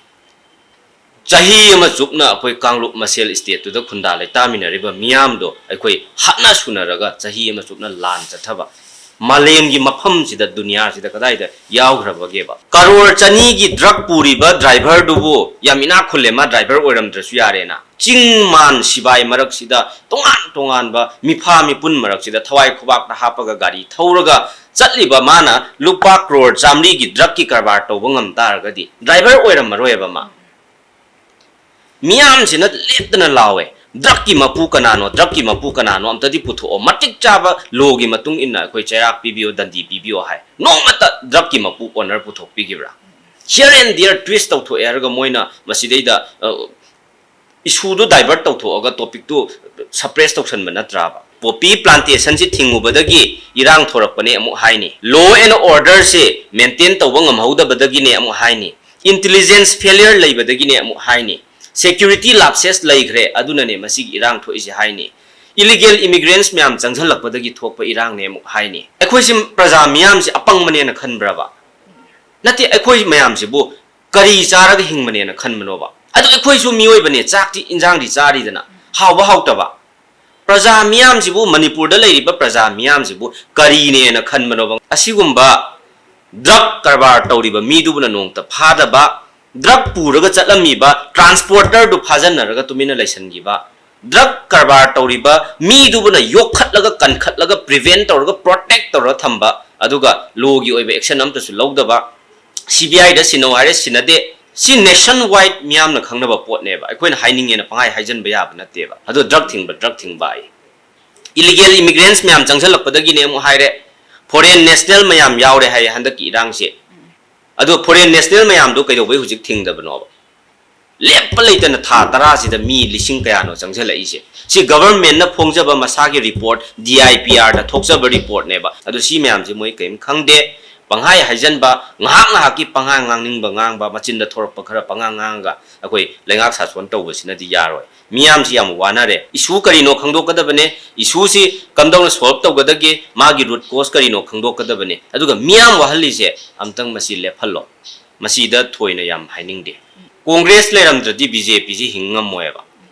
ꯆꯍꯤ ꯑꯃ ꯆꯨꯞꯅ ꯑꯩꯈꯣꯏ ꯀꯥꯡꯂꯨꯞ ꯃꯁꯦꯜ stateꯇꯨꯗ ꯈꯨꯟꯗꯥ ꯂꯩꯇꯥꯃꯤꯟꯅꯔꯤꯕ ꯃꯤꯌꯥꯝꯗꯣ ꯑꯩꯈꯣꯏ ꯍꯥꯠꯅ ꯁꯨꯅꯔꯒ ꯆꯍꯤ ꯑꯃ ꯆꯨꯞꯅ ꯂꯥꯟ ꯆꯠꯊꯕ, ꯃꯥꯂꯦꯝꯒꯤ ꯃꯐꯝꯁꯤꯗ, ꯗꯨꯅꯤꯌꯥꯁꯤꯗ ꯀꯗꯥꯏꯗ ꯌꯥꯎꯈ꯭ꯔꯕꯒꯦꯕ? ꯀꯔꯣꯔ ꯆꯅꯤꯒꯤ ꯗ꯭ꯔꯒ ꯄꯨꯔꯤꯕ ꯗ꯭ꯔꯥꯏꯚꯔꯗꯨꯕꯨ ꯌꯥꯝ ꯏꯅꯥꯛ ꯈꯨꯜꯂꯦ, ꯃꯥ ꯗ꯭ꯔꯥꯏꯚꯔ ꯑꯣꯏꯔꯝꯗ꯭ꯔꯁꯨ ꯌꯥꯔꯦꯅ, ꯆꯤꯡ ꯃꯥꯟ ꯁꯤꯕꯥꯏ ꯃꯔꯛꯁꯤꯗ, ꯇꯣꯉꯥꯟ ꯇꯣꯉꯥꯟꯕ ꯃꯤꯐꯥ ꯃꯤꯄꯨꯟ ꯃꯔꯛꯁꯤꯗ ꯊꯋꯥꯏ ꯈꯨꯕꯥꯛꯇ ꯍꯥꯞꯄꯒ ꯒꯥꯔꯤ ꯊꯧꯔꯒ ꯆꯠꯂꯤꯕ ꯃꯥꯅ ꯂꯨꯄꯥ ꯀ꯭ꯔꯣꯔ ꯆꯥꯃꯔꯤꯒꯤ ꯗ꯭ꯔꯒꯀꯤ ꯀꯔꯕꯥꯔ ꯇꯧꯕ ꯉꯝ ꯇꯥꯔꯒꯗꯤ ꯗ꯭ꯔꯥꯏꯚꯔ ꯑꯣꯏꯔꯝꯃꯔꯣꯏꯕ ꯃꯥ꯫ ꯃꯤꯌꯥꯝꯁꯤꯅ ꯂꯦꯞꯇꯅ ꯂꯥꯎꯋꯦ, "ꯗ꯭ꯔꯒꯀꯤ ꯃꯄꯨ ꯀꯅꯥꯅꯣ? ꯗ꯭ꯔꯒꯀꯤ ꯃꯄꯨ ꯀꯅꯥꯅꯣ? ꯑꯝꯇꯗꯤ ꯄꯨꯊꯣꯛꯑꯣ꯫ ꯃꯇꯤꯛ ꯆꯥꯕ ꯂꯣꯒꯤ ꯃꯇꯨꯡ ꯏꯟꯅ ꯑꯩꯈꯣꯏ ꯆꯩꯔꯥꯛ ꯄꯤꯕꯤꯌꯣ, ꯗꯟꯗꯤ ꯄꯤꯕꯤꯌꯣ" ꯍꯥꯏ꯫ ꯅꯣꯡꯃꯇ ꯗ꯭ꯔꯒꯀꯤ ꯃꯄꯨ ꯑꯣꯅꯔ ꯄꯨꯊꯣꯛꯄꯤꯈꯤꯕ꯭ꯔꯥ? Here and there twist ꯇꯧꯊꯣꯛꯑꯦ ꯍꯥꯏꯔꯒ ꯃꯣꯏꯅ ꯃꯁꯤꯗꯩꯗ, ꯑ, ꯏꯁꯨꯗꯨ ꯗꯥꯏꯚꯔꯠ ꯇꯧꯊꯣꯛꯑꯒ ꯇꯣꯄꯤꯛꯇꯨ ꯁꯄ꯭ꯔꯦꯁ ꯇꯧꯁꯟꯕ ꯅꯠꯇ꯭ꯔꯕ? ꯄꯣꯄꯤ ꯄ꯭ꯂꯥꯟꯇꯦꯁꯟꯁꯤ ꯊꯤꯡꯉꯨꯕꯗꯒꯤ ꯏꯔꯥꯡ ꯊꯣꯔꯛꯄꯅꯦ ꯑꯃꯨꯛ ꯍꯥꯏꯅꯤ, ꯂꯣ ꯑꯦꯟ ꯑꯣꯔꯗꯔꯁꯤ ꯃꯦꯟꯇꯦꯟ ꯇꯧꯕ ꯉꯝꯍꯧꯗꯕꯗꯒꯤꯅꯦ ꯑꯃꯨꯛ ꯍꯥꯏꯅꯤ, ꯏꯟꯇꯤꯂꯤꯖꯦꯟꯁ ꯐꯦꯂꯤꯌꯔ ꯂꯩꯕꯗꯒꯤꯅꯦ ꯑꯃꯨꯛ ꯍꯥꯏꯅꯤ, ꯁꯦꯀ꯭ꯌꯨꯔꯤꯇꯤ ꯂꯥꯞꯁꯦꯁ ꯂꯩꯈ꯭ꯔꯦ ꯑꯗꯨꯅꯅꯦ ꯃꯁꯤꯒꯤ ꯏꯔꯥꯡ ꯊꯣꯛꯏꯁꯦ ꯍꯥꯏꯅꯤ, ꯏꯂꯤꯒꯦꯜ ꯏꯃꯤꯒ꯭ꯔꯦꯟꯁ ꯃꯌꯥꯝ ꯆꯪꯁꯤꯜꯂꯛꯄꯗꯒꯤ ꯊꯣꯛꯄ ꯏꯔꯥꯡꯅꯦ ꯑꯃꯨꯛ ꯍꯥꯏꯅꯤ꯫ ꯑꯩꯈꯣꯏꯁꯤ ꯄ꯭ꯔꯖꯥ ꯃꯤꯌꯥꯝꯁꯤ ꯑꯄꯪꯕꯅꯦꯅ ꯈꯟꯕ꯭ꯔꯕ? ꯅꯠꯇꯦ, ꯑꯩꯈꯣꯏ ꯃꯌꯥꯝꯁꯤꯕꯨ ꯀꯔꯤ ꯆꯥꯔꯒ ꯍꯤꯡꯕꯅꯦꯅ ꯈꯟꯕꯅꯣꯕ? ꯑꯗꯣ ꯑꯩꯈꯣꯏꯁꯨ ꯃꯤꯑꯣꯏꯕꯅꯦ, ꯆꯥꯛꯇꯤ, ꯏꯟꯖꯥꯡꯗꯤ ꯆꯥꯔꯤꯗꯅ, ꯍꯥꯎꯕ ꯍꯥꯎꯇꯕ? ꯄ꯭ꯔꯖꯥ ꯃꯤꯌꯥꯝꯁꯤꯕꯨ, ꯃꯅꯤꯄꯨꯔꯗ ꯂꯩꯔꯤꯕ ꯄ꯭ꯔꯖꯥ ꯃꯤꯌꯥꯝꯁꯤꯕꯨ ꯀꯔꯤꯅꯦꯅ ꯈꯟꯕꯅꯣꯕ? ꯑꯁꯤꯒꯨꯝꯕ ꯗ꯭ꯔꯒ ꯀꯔꯕꯥꯔ ꯇꯧꯔꯤꯕ ꯃꯤꯗꯨꯕꯨꯅ ꯅꯣꯡꯃꯇ ꯐꯥꯗꯕ, ꯗ꯭ꯔꯒ ꯄꯨꯔꯒ ꯆꯠꯂꯝꯃꯤꯕ ꯇ꯭ꯔꯥꯟꯁꯄꯣꯔꯇꯔꯗꯨ ꯐꯥꯖꯟꯅꯔꯒ ꯇꯨꯃꯤꯟꯅ ꯂꯩꯁꯟꯈꯤꯕ, ꯗ꯭ꯔꯒ ꯀꯔꯕꯥꯔ ꯇꯧꯔꯤꯕ ꯃꯤꯗꯨꯕꯨꯅ ꯌꯣꯛꯈꯠꯂꯒ, ꯀꯟꯈꯠꯂꯒ, ꯄ꯭ꯔꯤꯚꯦꯟ ꯇꯧꯔꯒ, ꯄ꯭ꯔꯣꯇꯦꯛ ꯇꯧꯔꯒ ꯊꯝꯕ, ꯑꯗꯨꯒ ꯂꯣꯒꯤ ꯑꯣꯏꯕ ꯑꯦꯛꯁꯟ ꯑꯝꯇꯁꯨ ꯂꯧꯗꯕ, ꯁꯤ ꯕꯤ ꯑꯥꯏꯗ ꯁꯤꯟꯅꯧ ꯍꯥꯏꯔꯦ, ꯁꯤꯟꯅꯗꯦ꯫ ꯁꯤ ꯅꯦꯁꯟ ꯋꯥꯏꯗ ꯃꯤꯌꯥꯝꯅ ꯈꯪꯅꯕ ꯄꯣꯠꯅꯦꯕ꯫ ꯑꯩꯈꯣꯏꯅ ꯍꯥꯏꯅꯤꯡꯉꯦꯅ ꯄꯪꯍꯥꯏ ꯍꯥꯏꯖꯟꯕ ꯌꯥꯕ ꯅꯠꯇꯦꯕ꯫ ꯑꯗꯣ ꯗ꯭ꯔꯒ ꯊꯤꯡꯕ, ꯗ꯭ꯔꯒ ꯊꯤꯡꯕ ꯑꯩ, ꯏꯂꯤꯒꯦꯜ ꯏꯃꯤꯒ꯭ꯔꯦꯟꯁ ꯃꯌꯥꯝ ꯆꯪꯁꯤꯜꯂꯛꯄꯗꯒꯤꯅꯦ ꯑꯃꯨꯛ ꯍꯥꯏꯔꯦ, ꯐꯣꯔꯦꯟ ꯅꯦꯁꯅꯦꯜ ꯃꯌꯥꯝ ꯌꯥꯎꯔꯦ ꯍꯥꯏꯌꯦ ꯍꯟꯗꯛꯀꯤ ꯏꯔꯥꯡꯁꯦ꯫ ꯑꯗꯣ ꯐꯣꯔꯦꯟ ꯅꯦꯁꯅꯦꯜ ꯃꯌꯥꯝꯗꯣ ꯀꯩꯗꯧꯕꯩ ꯍꯧꯖꯤꯛ ꯊꯤꯡꯗꯕꯅꯣꯕ? ꯂꯦꯞꯄ ꯂꯩꯇꯅ ꯊꯥ ꯇꯔꯥꯁꯤꯗ ꯃꯤ ꯂꯤꯁꯤꯡ ꯀꯌꯥꯅꯣ ꯆꯪꯁꯤꯜꯂꯛꯏꯁꯦ? ꯁꯤ ꯒꯚꯔꯟꯃꯦꯟꯠꯅ ꯐꯣꯡꯖꯕ ꯃꯁꯥꯒꯤ ꯔꯤꯄꯣꯔꯠ, ꯗꯤ ꯑꯥꯏ ꯄꯤ ꯑꯥꯔꯗ ꯊꯣꯛꯆꯕ ꯔꯤꯄꯣꯔꯠꯅꯦꯕ꯫ ꯑꯗꯣ ꯁꯤ ꯃꯌꯥꯝꯁꯦ ꯃꯣꯏ ꯀꯔꯤꯝ ꯈꯪꯗꯦ꯫ ꯄꯪꯍꯥꯏ ꯍꯥꯏꯖꯟꯕ, ꯉꯥꯏꯍꯥꯛ ꯉꯥꯏꯍꯥꯛꯀꯤ ꯄꯪꯉꯥꯡ ꯉꯥꯡꯅꯤꯡꯕ ꯉꯥꯡꯕ, ꯃꯆꯤꯟꯗ ꯊꯣꯔꯛꯄ ꯈꯔ ꯄꯪꯉꯥꯡ ꯉꯥꯡꯉꯒ ꯑꯩꯈꯣꯏ ꯂꯩꯉꯥꯛ ꯁꯥꯁꯣꯟ ꯇꯧꯕꯁꯤꯅꯗꯤ ꯌꯥꯔꯣꯏ꯫ ꯃꯤꯌꯥꯝꯁꯤ ꯌꯥꯝ ꯋꯥꯅꯔꯦ꯫ ꯏꯁꯨ ꯀꯔꯤꯅꯣ ꯈꯪꯗꯣꯛꯀꯗꯕꯅꯦ, ꯏꯁꯨꯁꯤ ꯀꯝꯗꯧꯅ ꯁꯣꯜꯕ ꯇꯧꯒꯗꯒꯦ, ꯃꯥꯒꯤ ꯔꯨꯠ ꯀꯣꯁ ꯀꯔꯤꯅꯣ ꯈꯪꯗꯣꯛꯀꯗꯕꯅꯦ꯫ ꯑꯗꯨꯒ ꯃꯤꯌꯥꯝ ꯋꯥꯍꯜꯂꯤꯁꯦ ꯑꯝꯇꯪ ꯃꯁꯤ ꯂꯦꯞꯍꯜꯂꯣ꯫ ꯃꯁꯤꯗ ꯊꯣꯏꯅ ꯌꯥꯝ ꯍꯥꯏꯅꯤꯡꯗꯦ꯫ ꯀꯣꯡꯒ꯭ꯔꯦꯁ ꯂꯩꯔꯝꯗ꯭ꯔꯗꯤ ꯕꯤ ꯖꯦ ꯄꯤꯁꯤ ꯍꯤꯡ ꯉꯝꯃꯣꯏꯕ꯫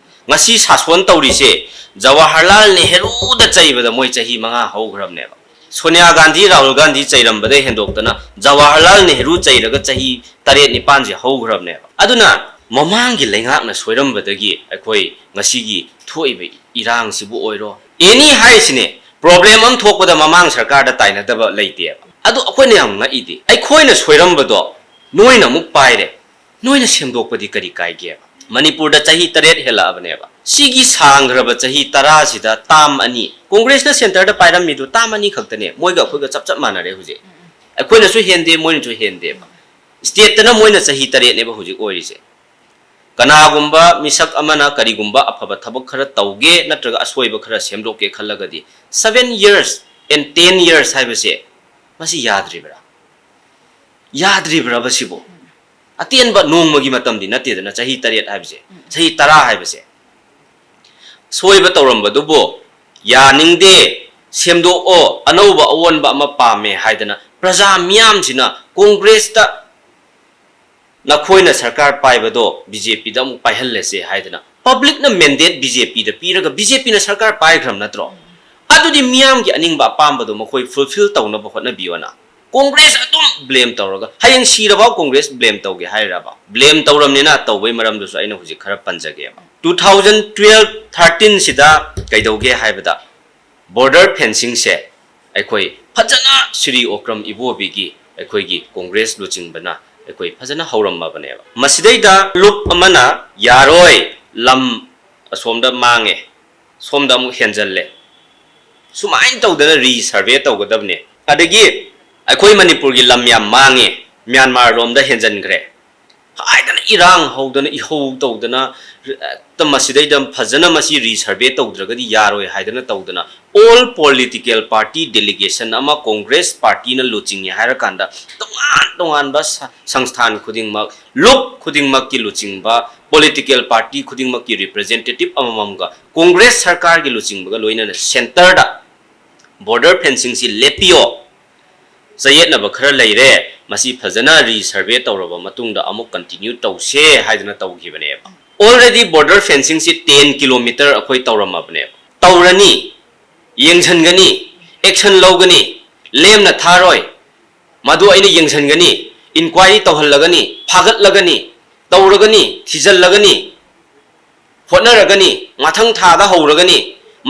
ꯉꯁꯤ ꯁꯥꯁꯣꯟ ꯇꯧꯔꯤꯁꯦ ꯖꯋꯥꯍꯔꯂꯥꯜ ꯅꯦꯍꯔꯨꯗ ꯆꯩꯕꯗ ꯃꯣꯏ ꯆꯍꯤ ꯃꯉꯥ ꯍꯧꯈ꯭ꯔꯕꯅꯦꯕ꯫ ꯁꯣꯅꯤꯌꯥ ꯒꯥꯟꯙꯤ, ꯔꯥꯍꯨꯜ ꯒꯥꯟꯙꯤ ꯆꯩꯔꯝꯕꯗꯩ ꯍꯦꯟꯗꯣꯛꯇꯅ ꯖꯋꯥꯍꯔꯂꯥꯜ ꯅꯦꯍꯔꯨ ꯆꯩꯔꯒ ꯆꯍꯤ ꯇꯔꯦꯠ ꯅꯤꯄꯥꯟꯁꯦ ꯍꯧꯈ꯭ꯔꯕꯅꯦꯕ꯫ ꯑꯗꯨꯅ ꯃꯃꯥꯡꯒꯤ ꯂꯩꯉꯥꯛꯅ ꯁꯣꯏꯔꯝꯕꯗꯒꯤ ꯑꯩꯈꯣꯏ ꯉꯁꯤꯒꯤ ꯊꯣꯛꯏꯕ ꯏꯔꯥꯡꯁꯤꯕꯨ ꯑꯣꯏꯔꯣ, ꯑꯦꯅꯤ ꯍꯥꯏꯁꯤꯅꯦ, ꯄ꯭ꯔꯣꯕ꯭ꯂꯦꯝ ꯑꯃ ꯊꯣꯛꯄꯗ ꯃꯃꯥꯡ ꯁꯔꯀꯥꯔꯗ ꯇꯥꯏꯅꯗꯕ ꯂꯩꯇꯦꯕ꯫ ꯑꯗꯨ ꯑꯩꯈꯣꯏꯅ ꯌꯥꯝ ꯉꯛꯏꯗꯤ, ꯑꯩꯈꯣꯏꯅ ꯁꯣꯏꯔꯝꯕꯗꯣ ꯅꯣꯏꯅ ꯑꯃꯨꯛ ꯄꯥꯏꯔꯦ, ꯅꯣꯏꯅ ꯁꯦꯝꯗꯣꯛꯄꯗꯤ ꯀꯔꯤ ꯀꯥꯏꯒꯦꯕ? ꯃꯅꯤꯄꯨꯔꯗ ꯆꯍꯤ ꯇꯔꯦꯠ ꯍꯦꯜꯂꯛꯑꯕꯅꯦꯕ꯫ ꯁꯤꯒꯤ ꯁꯥꯡꯈ꯭ꯔꯕ ꯆꯍꯤ ꯇꯔꯥꯁꯤꯗ ꯇꯥꯝ ꯑꯅꯤ, ꯀꯣꯡꯒ꯭ꯔꯦꯁꯅ ꯁꯦꯟꯇꯔꯗ ꯄꯥꯏꯔꯝꯃꯤꯗꯨ ꯇꯥꯝ ꯑꯅꯤ ꯈꯛꯇꯅꯦ, ꯃꯣꯏꯒ ꯑꯩꯈꯣꯏꯒ ꯆꯞ ꯆꯞ ꯃꯥꯟꯅꯔꯦ ꯍꯧꯖꯤꯛ꯫ ꯑꯩꯈꯣꯏꯅꯁꯨ ꯍꯦꯟꯗꯦ, ꯃꯣꯏꯅꯁꯨ ꯍꯦꯟꯗꯦꯕ꯫ ꯁ꯭ꯇꯦꯠꯇꯅ ꯃꯣꯏꯅ ꯆꯍꯤ ꯇꯔꯦꯠꯅꯦꯕ ꯍꯧꯖꯤꯛ ꯑꯣꯏꯔꯤꯁꯦ꯫ ꯀꯅꯥꯒꯨꯝꯕ ꯃꯤꯁꯛ ꯑꯃꯅ ꯀꯔꯤꯒꯨꯝꯕ ꯑꯐꯕ ꯊꯕꯛ ꯈꯔ ꯇꯧꯒꯦ ꯅꯠꯇ꯭ꯔꯒ ꯑꯁꯣꯏꯕ ꯈꯔ ꯁꯦꯝꯗꯣꯛꯀꯦ ꯈꯜꯂꯒꯗꯤ, seven years and ten years ꯍꯥꯏꯕꯁꯦ ꯃꯁꯤ ꯌꯥꯗ꯭ꯔꯤꯕ꯭ꯔꯥ? ꯌꯥꯗ꯭ꯔꯤꯕ꯭ꯔꯕ ꯁꯤꯕꯨ? ꯑꯇꯦꯟꯕ ꯅꯣꯡꯃꯒꯤ ꯃꯇꯝꯗꯤ ꯅꯠꯇꯦꯗꯅ, ꯆꯍꯤ ꯇꯔꯦꯠ ꯍꯥꯏꯕꯁꯦ, ꯆꯍꯤ ꯇꯔꯥ ꯍꯥꯏꯕꯁꯦ꯫ ꯁꯣꯏꯕ ꯇꯧꯔꯝꯕꯗꯨꯕꯨ ꯌꯥꯅꯤꯡꯗꯦ, ꯁꯦꯝꯗꯣꯛꯑꯣ, ꯑꯅꯧꯕ ꯑꯑꯣꯟꯕ ꯑꯃ ꯄꯥꯝꯃꯦ ꯍꯥꯏꯗꯅ ꯄ꯭ꯔꯖꯥ ꯃꯤꯌꯥꯝꯁꯤꯅ ꯀꯣꯡꯒ꯭ꯔꯦꯁꯇ ꯅꯈꯣꯏꯅ ꯁꯔꯀꯥꯔ ꯄꯥꯏꯕꯗꯣ ꯕꯤ ꯖꯦ ꯄꯤꯗ ꯑꯃꯨꯛ ꯄꯥꯏꯍꯜꯂꯁꯦ ꯍꯥꯏꯗꯅ ꯄꯕ꯭ꯂꯤꯛꯅ ꯃꯦꯟꯗꯦꯠ ꯕꯤ ꯖꯦ ꯄꯤꯗ ꯄꯤꯔꯒ ꯕꯤ ꯖꯦ ꯄꯤꯅ ꯁꯔꯀꯥꯔ ꯄꯥꯏꯈ꯭ꯔꯕ ꯅꯠꯇ꯭ꯔꯣ? ꯑꯗꯨꯗꯤ ꯃꯤꯌꯥꯝꯒꯤ ꯑꯅꯤꯡꯕ ꯑꯄꯥꯝꯕꯗꯣ ꯃꯈꯣꯏ ꯐꯨꯜꯐꯤꯜ ꯇꯧꯅꯕ ꯍꯣꯠꯅꯕꯤꯌꯣꯅ꯫ ꯀꯣꯡꯒ꯭ꯔꯦꯁ ꯑꯗꯨꯝ ꯕ꯭ꯂꯦꯝ ꯇꯧꯔꯒ ꯍꯌꯦꯡ ꯁꯤꯔꯐꯥꯎ ꯀꯣꯡꯒ꯭ꯔꯦꯁ ꯕ꯭ꯂꯦꯝ ꯇꯧꯒꯦ ꯍꯥꯏꯔꯕ? ꯕ꯭ꯂꯦꯝ ꯇꯧꯔꯝꯅꯤꯅ ꯇꯧꯕꯩ ꯃꯔꯝꯗꯨꯁꯨ ꯑꯩꯅ ꯍꯧꯖꯤꯛ ꯈꯔ ꯄꯟꯖꯒꯦꯕ꯫ Two thousand twelve thirteen ꯁꯤꯗ ꯀꯩꯗꯧꯒꯦ ꯍꯥꯏꯕꯗ, ꯕꯣꯔꯗꯔ ꯐꯦꯟꯁꯤꯡꯁꯦ ꯑꯩꯈꯣꯏ ꯐꯖꯅ ꯁ꯭ꯔꯤ ꯑꯣꯀ꯭ꯔꯝ ꯏꯕꯣꯕꯤꯒꯤ ꯑꯩꯈꯣꯏꯒꯤ ꯀꯣꯡꯒ꯭ꯔꯦꯁ ꯂꯨꯆꯤꯡꯕꯅ ꯑꯩꯈꯣꯏ ꯐꯖꯅ ꯍꯧꯔꯝꯃꯕꯅꯦꯕ꯫ ꯃꯁꯤꯗꯩꯗ ꯂꯨꯞ ꯑꯃꯅ ꯌꯥꯔꯣꯏ, ꯂꯝ ꯑꯁꯣꯝꯗ ꯃꯥꯡꯉꯦ, ꯁꯣꯝꯗ ꯑꯃꯨꯛ ꯍꯦꯟꯖꯜꯂꯦ, ꯁꯨꯃꯥꯏꯅ ꯇꯧꯗꯅ ꯔꯤ ꯁꯔꯚꯦ ꯇꯧꯒꯗꯕꯅꯦ꯫ ꯑꯗꯒꯤ ꯑꯩꯈꯣꯏ ꯃꯅꯤꯄꯨꯔꯒꯤ ꯂꯝ ꯌꯥꯝ ꯃꯥꯡꯉꯦ, ꯃ꯭ꯌꯥꯟꯃꯥꯔ ꯂꯣꯝꯗ ꯍꯦꯟꯖꯟꯈ꯭ꯔꯦ ꯍꯥꯏꯗꯅ ꯏꯔꯥꯡ ꯍꯧꯗꯅ ꯏꯍꯧ ꯇꯧꯗꯅ, ꯍꯦꯛꯇ ꯃꯁꯤꯗꯩꯗ ꯐꯖꯅ ꯃꯁꯤ ꯔꯤ ꯁꯔꯚꯦ ꯇꯧꯗ꯭ꯔꯒꯗꯤ ꯌꯥꯔꯣꯏ ꯍꯥꯏꯗꯅ ꯇꯧꯗꯅ, all political party delegation ꯑꯃ ꯀꯣꯡꯒ꯭ꯔꯦꯁ ꯄꯥꯔꯇꯤꯅ ꯂꯨꯆꯤꯡꯉꯦ ꯍꯥꯏꯔꯀꯥꯟꯗ, ꯇꯣꯉꯥꯟ ꯇꯣꯉꯥꯟꯕ ꯁ-, ꯁꯪꯁꯊꯥꯟ ꯈꯨꯗꯤꯡꯃꯛ, ꯂꯨꯞ ꯈꯨꯗꯤꯡꯃꯛꯀꯤ ꯂꯨꯆꯤꯡꯕ, ꯄꯣꯂꯤꯇꯤꯀꯦꯜ ꯄꯥꯔꯇꯤ ꯈꯨꯗꯤꯡꯃꯛꯀꯤ ꯔꯤꯄ꯭ꯔꯖꯦꯟꯇꯦꯇꯤꯚ ꯑꯃꯃꯝꯒ, ꯀꯣꯡꯒ꯭ꯔꯦꯁ ꯁꯔꯀꯥꯔꯒꯤ ꯂꯨꯆꯤꯡꯕꯒ ꯂꯣꯏꯅꯅ ꯁꯦꯟꯇꯔꯗ ꯕꯣꯔꯗꯔ ꯐꯦꯟꯁꯤꯡꯁꯤ ꯂꯦꯞꯄꯤꯌꯣ, ꯆꯌꯦꯠꯅꯕ ꯈꯔ ꯂꯩꯔꯦ, ꯃꯁꯤ ꯐꯖꯅ ꯔꯤ ꯁꯔꯚꯦ ꯇꯧꯔꯕ ꯃꯇꯨꯡꯗ ꯑꯃꯨꯛ ꯀꯟꯇꯤꯅ꯭ꯌꯨ ꯇꯧꯁꯦ ꯍꯥꯏꯗꯅ ꯇꯧꯈꯤꯕꯅꯦꯕ꯫ Already border fencing ꯁꯤ ten kilometre ꯑꯩꯈꯣꯏ ꯇꯧꯔꯝꯃꯕꯅꯦꯕ꯫ ꯇꯧꯔꯅꯤ, ꯌꯦꯡꯁꯤꯟꯒꯅꯤ, ꯑꯦꯛꯁꯟ ꯂꯧꯒꯅꯤ, ꯂꯦꯝꯅ ꯊꯥꯔꯣꯏ, ꯃꯗꯨ ꯑꯩꯅ ꯌꯦꯡꯁꯤꯟꯒꯅꯤ, ꯏꯟꯀ꯭ꯋꯥꯏꯔꯤ ꯇꯧꯍꯜꯂꯒꯅꯤ, ꯐꯥꯒꯠꯂꯒꯅꯤ, ꯇꯧꯔꯒꯅꯤ, ꯊꯤꯖꯤꯜꯂꯒꯅꯤ, ꯍꯣꯠꯅꯔꯒꯅꯤ, ꯃꯊꯪ ꯊꯥꯗ ꯍꯧꯔꯒꯅꯤ,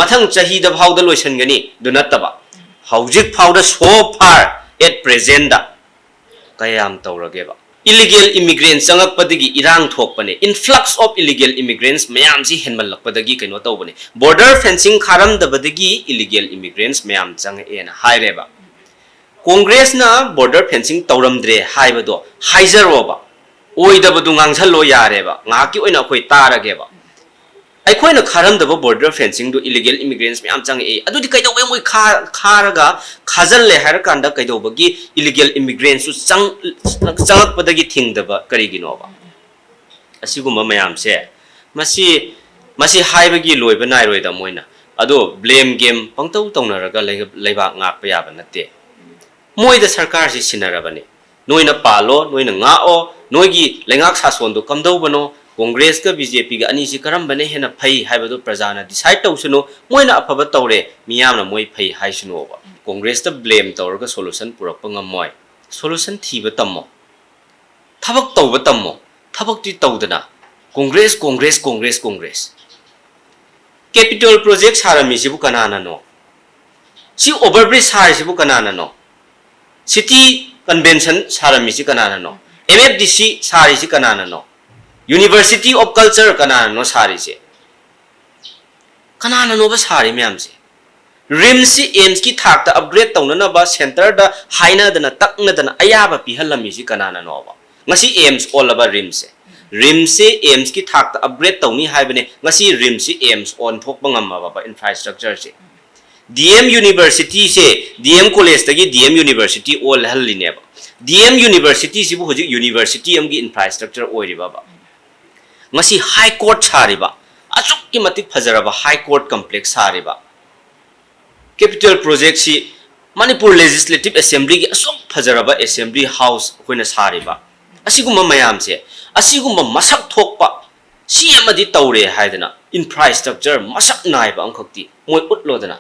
ꯃꯊꯪ ꯆꯍꯤꯗ ꯐꯥꯎꯗ ꯂꯣꯏꯁꯤꯟꯒꯅꯤ, ꯑꯗꯨ ꯅꯠꯇꯕ ꯍꯧꯖꯤꯛ ꯐꯥꯎꯗ, so far, at presentꯗ ꯀꯌꯥꯝ ꯇꯧꯔꯒꯦꯕ? Illegal immigrant ꯆꯪꯉꯛꯄꯗꯒꯤ ꯏꯔꯥꯡ ꯊꯣꯛꯄꯅꯦ, influx of illegal immigrants ꯃꯌꯥꯝꯁꯤ ꯍꯦꯟꯃꯜꯂꯛꯄꯗꯒꯤ ꯀꯩꯅꯣ ꯇꯧꯕꯅꯦ, border fencing ꯈꯥꯔꯝꯗꯕꯗꯒꯤ illegal immigrants ꯃꯌꯥꯝ ꯆꯪꯉꯛꯑꯦꯅ ꯍꯥꯏꯔꯦꯕ꯫ ꯀꯣꯡꯒ꯭ꯔꯦꯁꯅ border fencing ꯇꯧꯔꯝꯗ꯭ꯔꯦ ꯍꯥꯏꯕꯗꯣ ꯍꯥꯏꯖꯔꯣꯕ, ꯑꯣꯏꯗꯕꯗꯨ ꯉꯥꯡꯁꯜꯂꯣ ꯌꯥꯔꯦꯕ, ꯉꯥꯏꯍꯥꯛꯀꯤ ꯑꯣꯏꯅ ꯑꯩꯈꯣꯏ ꯇꯥꯔꯒꯦꯕ꯫ ꯑꯩꯈꯣꯏꯅ ꯈꯥꯔꯝꯗꯕ border fencingꯗꯨ illegal immigrants ꯃꯌꯥꯝ ꯆꯪꯉꯛꯑꯦ, ꯑꯗꯨꯗꯤ ꯀꯩꯗꯧꯕꯩ ꯃꯣꯏ ꯈꯥ-, ꯈꯥꯔꯒ ꯈꯥꯖꯤꯜꯂꯦ ꯍꯥꯏꯔꯀꯥꯟꯗ ꯀꯩꯗꯧꯕꯒꯤ illegal immigrants ꯁꯨ ꯆꯪ-, ꯆꯪꯉꯛꯄꯗꯒꯤ ꯊꯤꯡꯗꯕ ꯀꯔꯤꯒꯤꯅꯣꯕ? ꯑꯁꯤꯒꯨꯝꯕ ꯃꯌꯥꯝꯁꯦ, ꯃꯁꯤ, ꯃꯁꯤ ꯍꯥꯏꯕꯒꯤ ꯂꯣꯏꯕ ꯅꯥꯏꯔꯣꯏꯗ ꯃꯣꯏꯅ꯫ ꯑꯗꯣ blame game ꯄꯪꯇꯧ ꯇꯧꯅꯔꯒ ꯂꯩ-, ꯂꯩꯕꯥꯛ ꯉꯥꯛꯄ ꯌꯥꯕ ꯅꯠꯇꯦ꯫ ꯃꯣꯏꯗ ꯁꯔꯀꯥꯔꯁꯤ ꯁꯤꯟꯅꯔꯕꯅꯤ꯫ ꯅꯣꯏꯅ ꯄꯥꯜꯂꯣ, ꯅꯣꯏꯅ ꯉꯥꯛꯑꯣ, ꯅꯣꯏꯒꯤ ꯂꯩꯉꯥꯛ ꯁꯥꯁꯣꯟꯗꯣ ꯀꯝꯗꯧꯕꯅꯣ, ꯀꯣꯡꯒ꯭ꯔꯦꯁꯀ BJPꯒ ꯑꯅꯤꯁꯤ ꯀꯔꯝꯕꯅ ꯍꯦꯟꯅ ꯐꯩ ꯍꯥꯏꯕꯗꯨ ꯄ꯭ꯔꯖꯥꯅ decide ꯇꯧꯁꯅꯨ꯫ ꯃꯣꯏꯅ ꯑꯐꯕ ꯇꯧꯔꯦ, ꯃꯤꯌꯥꯝꯅ ꯃꯣꯏ ꯐꯩ ꯍꯥꯏꯁꯅꯨꯕ꯫ ꯀꯣꯡꯒ꯭ꯔꯦꯁꯇ blame ꯇꯧꯔꯒ solution ꯄꯨꯔꯛꯄ ꯉꯝꯃꯣꯏ꯫ Solution ꯊꯤꯕ ꯇꯝꯃꯣ꯫ ꯊꯕꯛ ꯇꯧꯕ ꯇꯝꯃꯣ꯫ ꯊꯕꯛꯇꯤ ꯇꯧꯗꯅ ꯀꯣꯡꯒ꯭ꯔꯦꯁ, ꯀꯣꯡꯒ꯭ꯔꯦꯁ, ꯀꯣꯡꯒ꯭ꯔꯦꯁ, ꯀꯣꯡꯒ꯭ꯔꯦꯁ꯫ Capital project ꯁꯥꯔꯝꯃꯤꯁꯤꯕꯨ ꯀꯅꯥꯅꯅꯣ? ꯁꯤ over bridge ꯁꯥꯔꯤꯁꯤꯕꯨ ꯀꯅꯥꯅꯅꯣ? City convention ꯁꯥꯔꯝꯃꯤꯁꯤ ꯀꯅꯥꯅꯅꯣ? MFDC ꯁꯥꯔꯤꯁꯤ ꯀꯅꯥꯅꯅꯣ? University of Culture ꯀꯅꯥꯅꯅꯣ ꯁꯥꯔꯤꯁꯦ? ꯀꯅꯥꯅꯅꯣꯕ ꯁꯥꯔꯤ ꯃꯌꯥꯝꯁꯦ? RIMSꯁꯤ AIIMSꯀꯤ ꯊꯥꯛꯇ upgrade ꯇꯧꯅꯅꯕ centreꯗ ꯍꯥꯏꯅꯗꯅ ꯇꯛꯅꯗꯅ ꯑꯌꯥꯕ ꯄꯤꯍꯜꯂꯝꯃꯤꯁꯤ ꯀꯅꯥꯅꯅꯣꯕ? ꯉꯁꯤ AIIMS ꯑꯣꯜꯂꯕ RIMSꯁꯦ? RIMSꯁꯤ AIIMSꯀꯤ ꯊꯥꯛꯇ upgrade ꯇꯧꯅꯤ ꯍꯥꯏꯕꯅꯦ, ꯉꯁꯤ RIMSꯁꯤ AIIMS ꯑꯣꯟꯊꯣꯛꯄ ꯉꯝꯃꯕ infrastructureꯁꯦ? DM Universityꯁꯦ DM collegeꯇꯒꯤ DM University ꯑꯣꯜꯍꯜꯂꯤꯅꯦꯕ꯫ DM Universityꯁꯤꯕꯨ ꯍꯧꯖꯤꯛ university ꯑꯃꯒꯤ infrastructure ꯑꯣꯏꯔꯤꯕꯕ? ꯉꯁꯤ High Court ꯁꯥꯔꯤꯕ, ꯑꯁꯨꯛꯀꯤ ꯃꯇꯤꯛ ꯐꯖꯔꯕ High Court complex ꯁꯥꯔꯤꯕ, capital projectꯁꯤ ꯃꯅꯤꯄꯨꯔ Legislative Assemblyꯒꯤ ꯑꯁꯨꯛ ꯐꯖꯔꯕ Assembly House ꯑꯩꯈꯣꯏꯅ ꯁꯥꯔꯤꯕ, ꯑꯁꯤꯒꯨꯝꯕ ꯃꯌꯥꯝꯁꯦ, ꯑꯁꯤꯒꯨꯝꯕ ꯃꯁꯛ ꯊꯣꯛꯄ ꯁꯤ ꯑꯃꯗꯤ ꯇꯧꯔꯦ ꯍꯥꯏꯗꯅ infrastructure ꯃꯁꯛ ꯅꯥꯏꯕ ꯑꯃꯈꯛꯇꯤ ꯃꯣꯏ ꯎꯠꯂꯣꯗꯅ꯫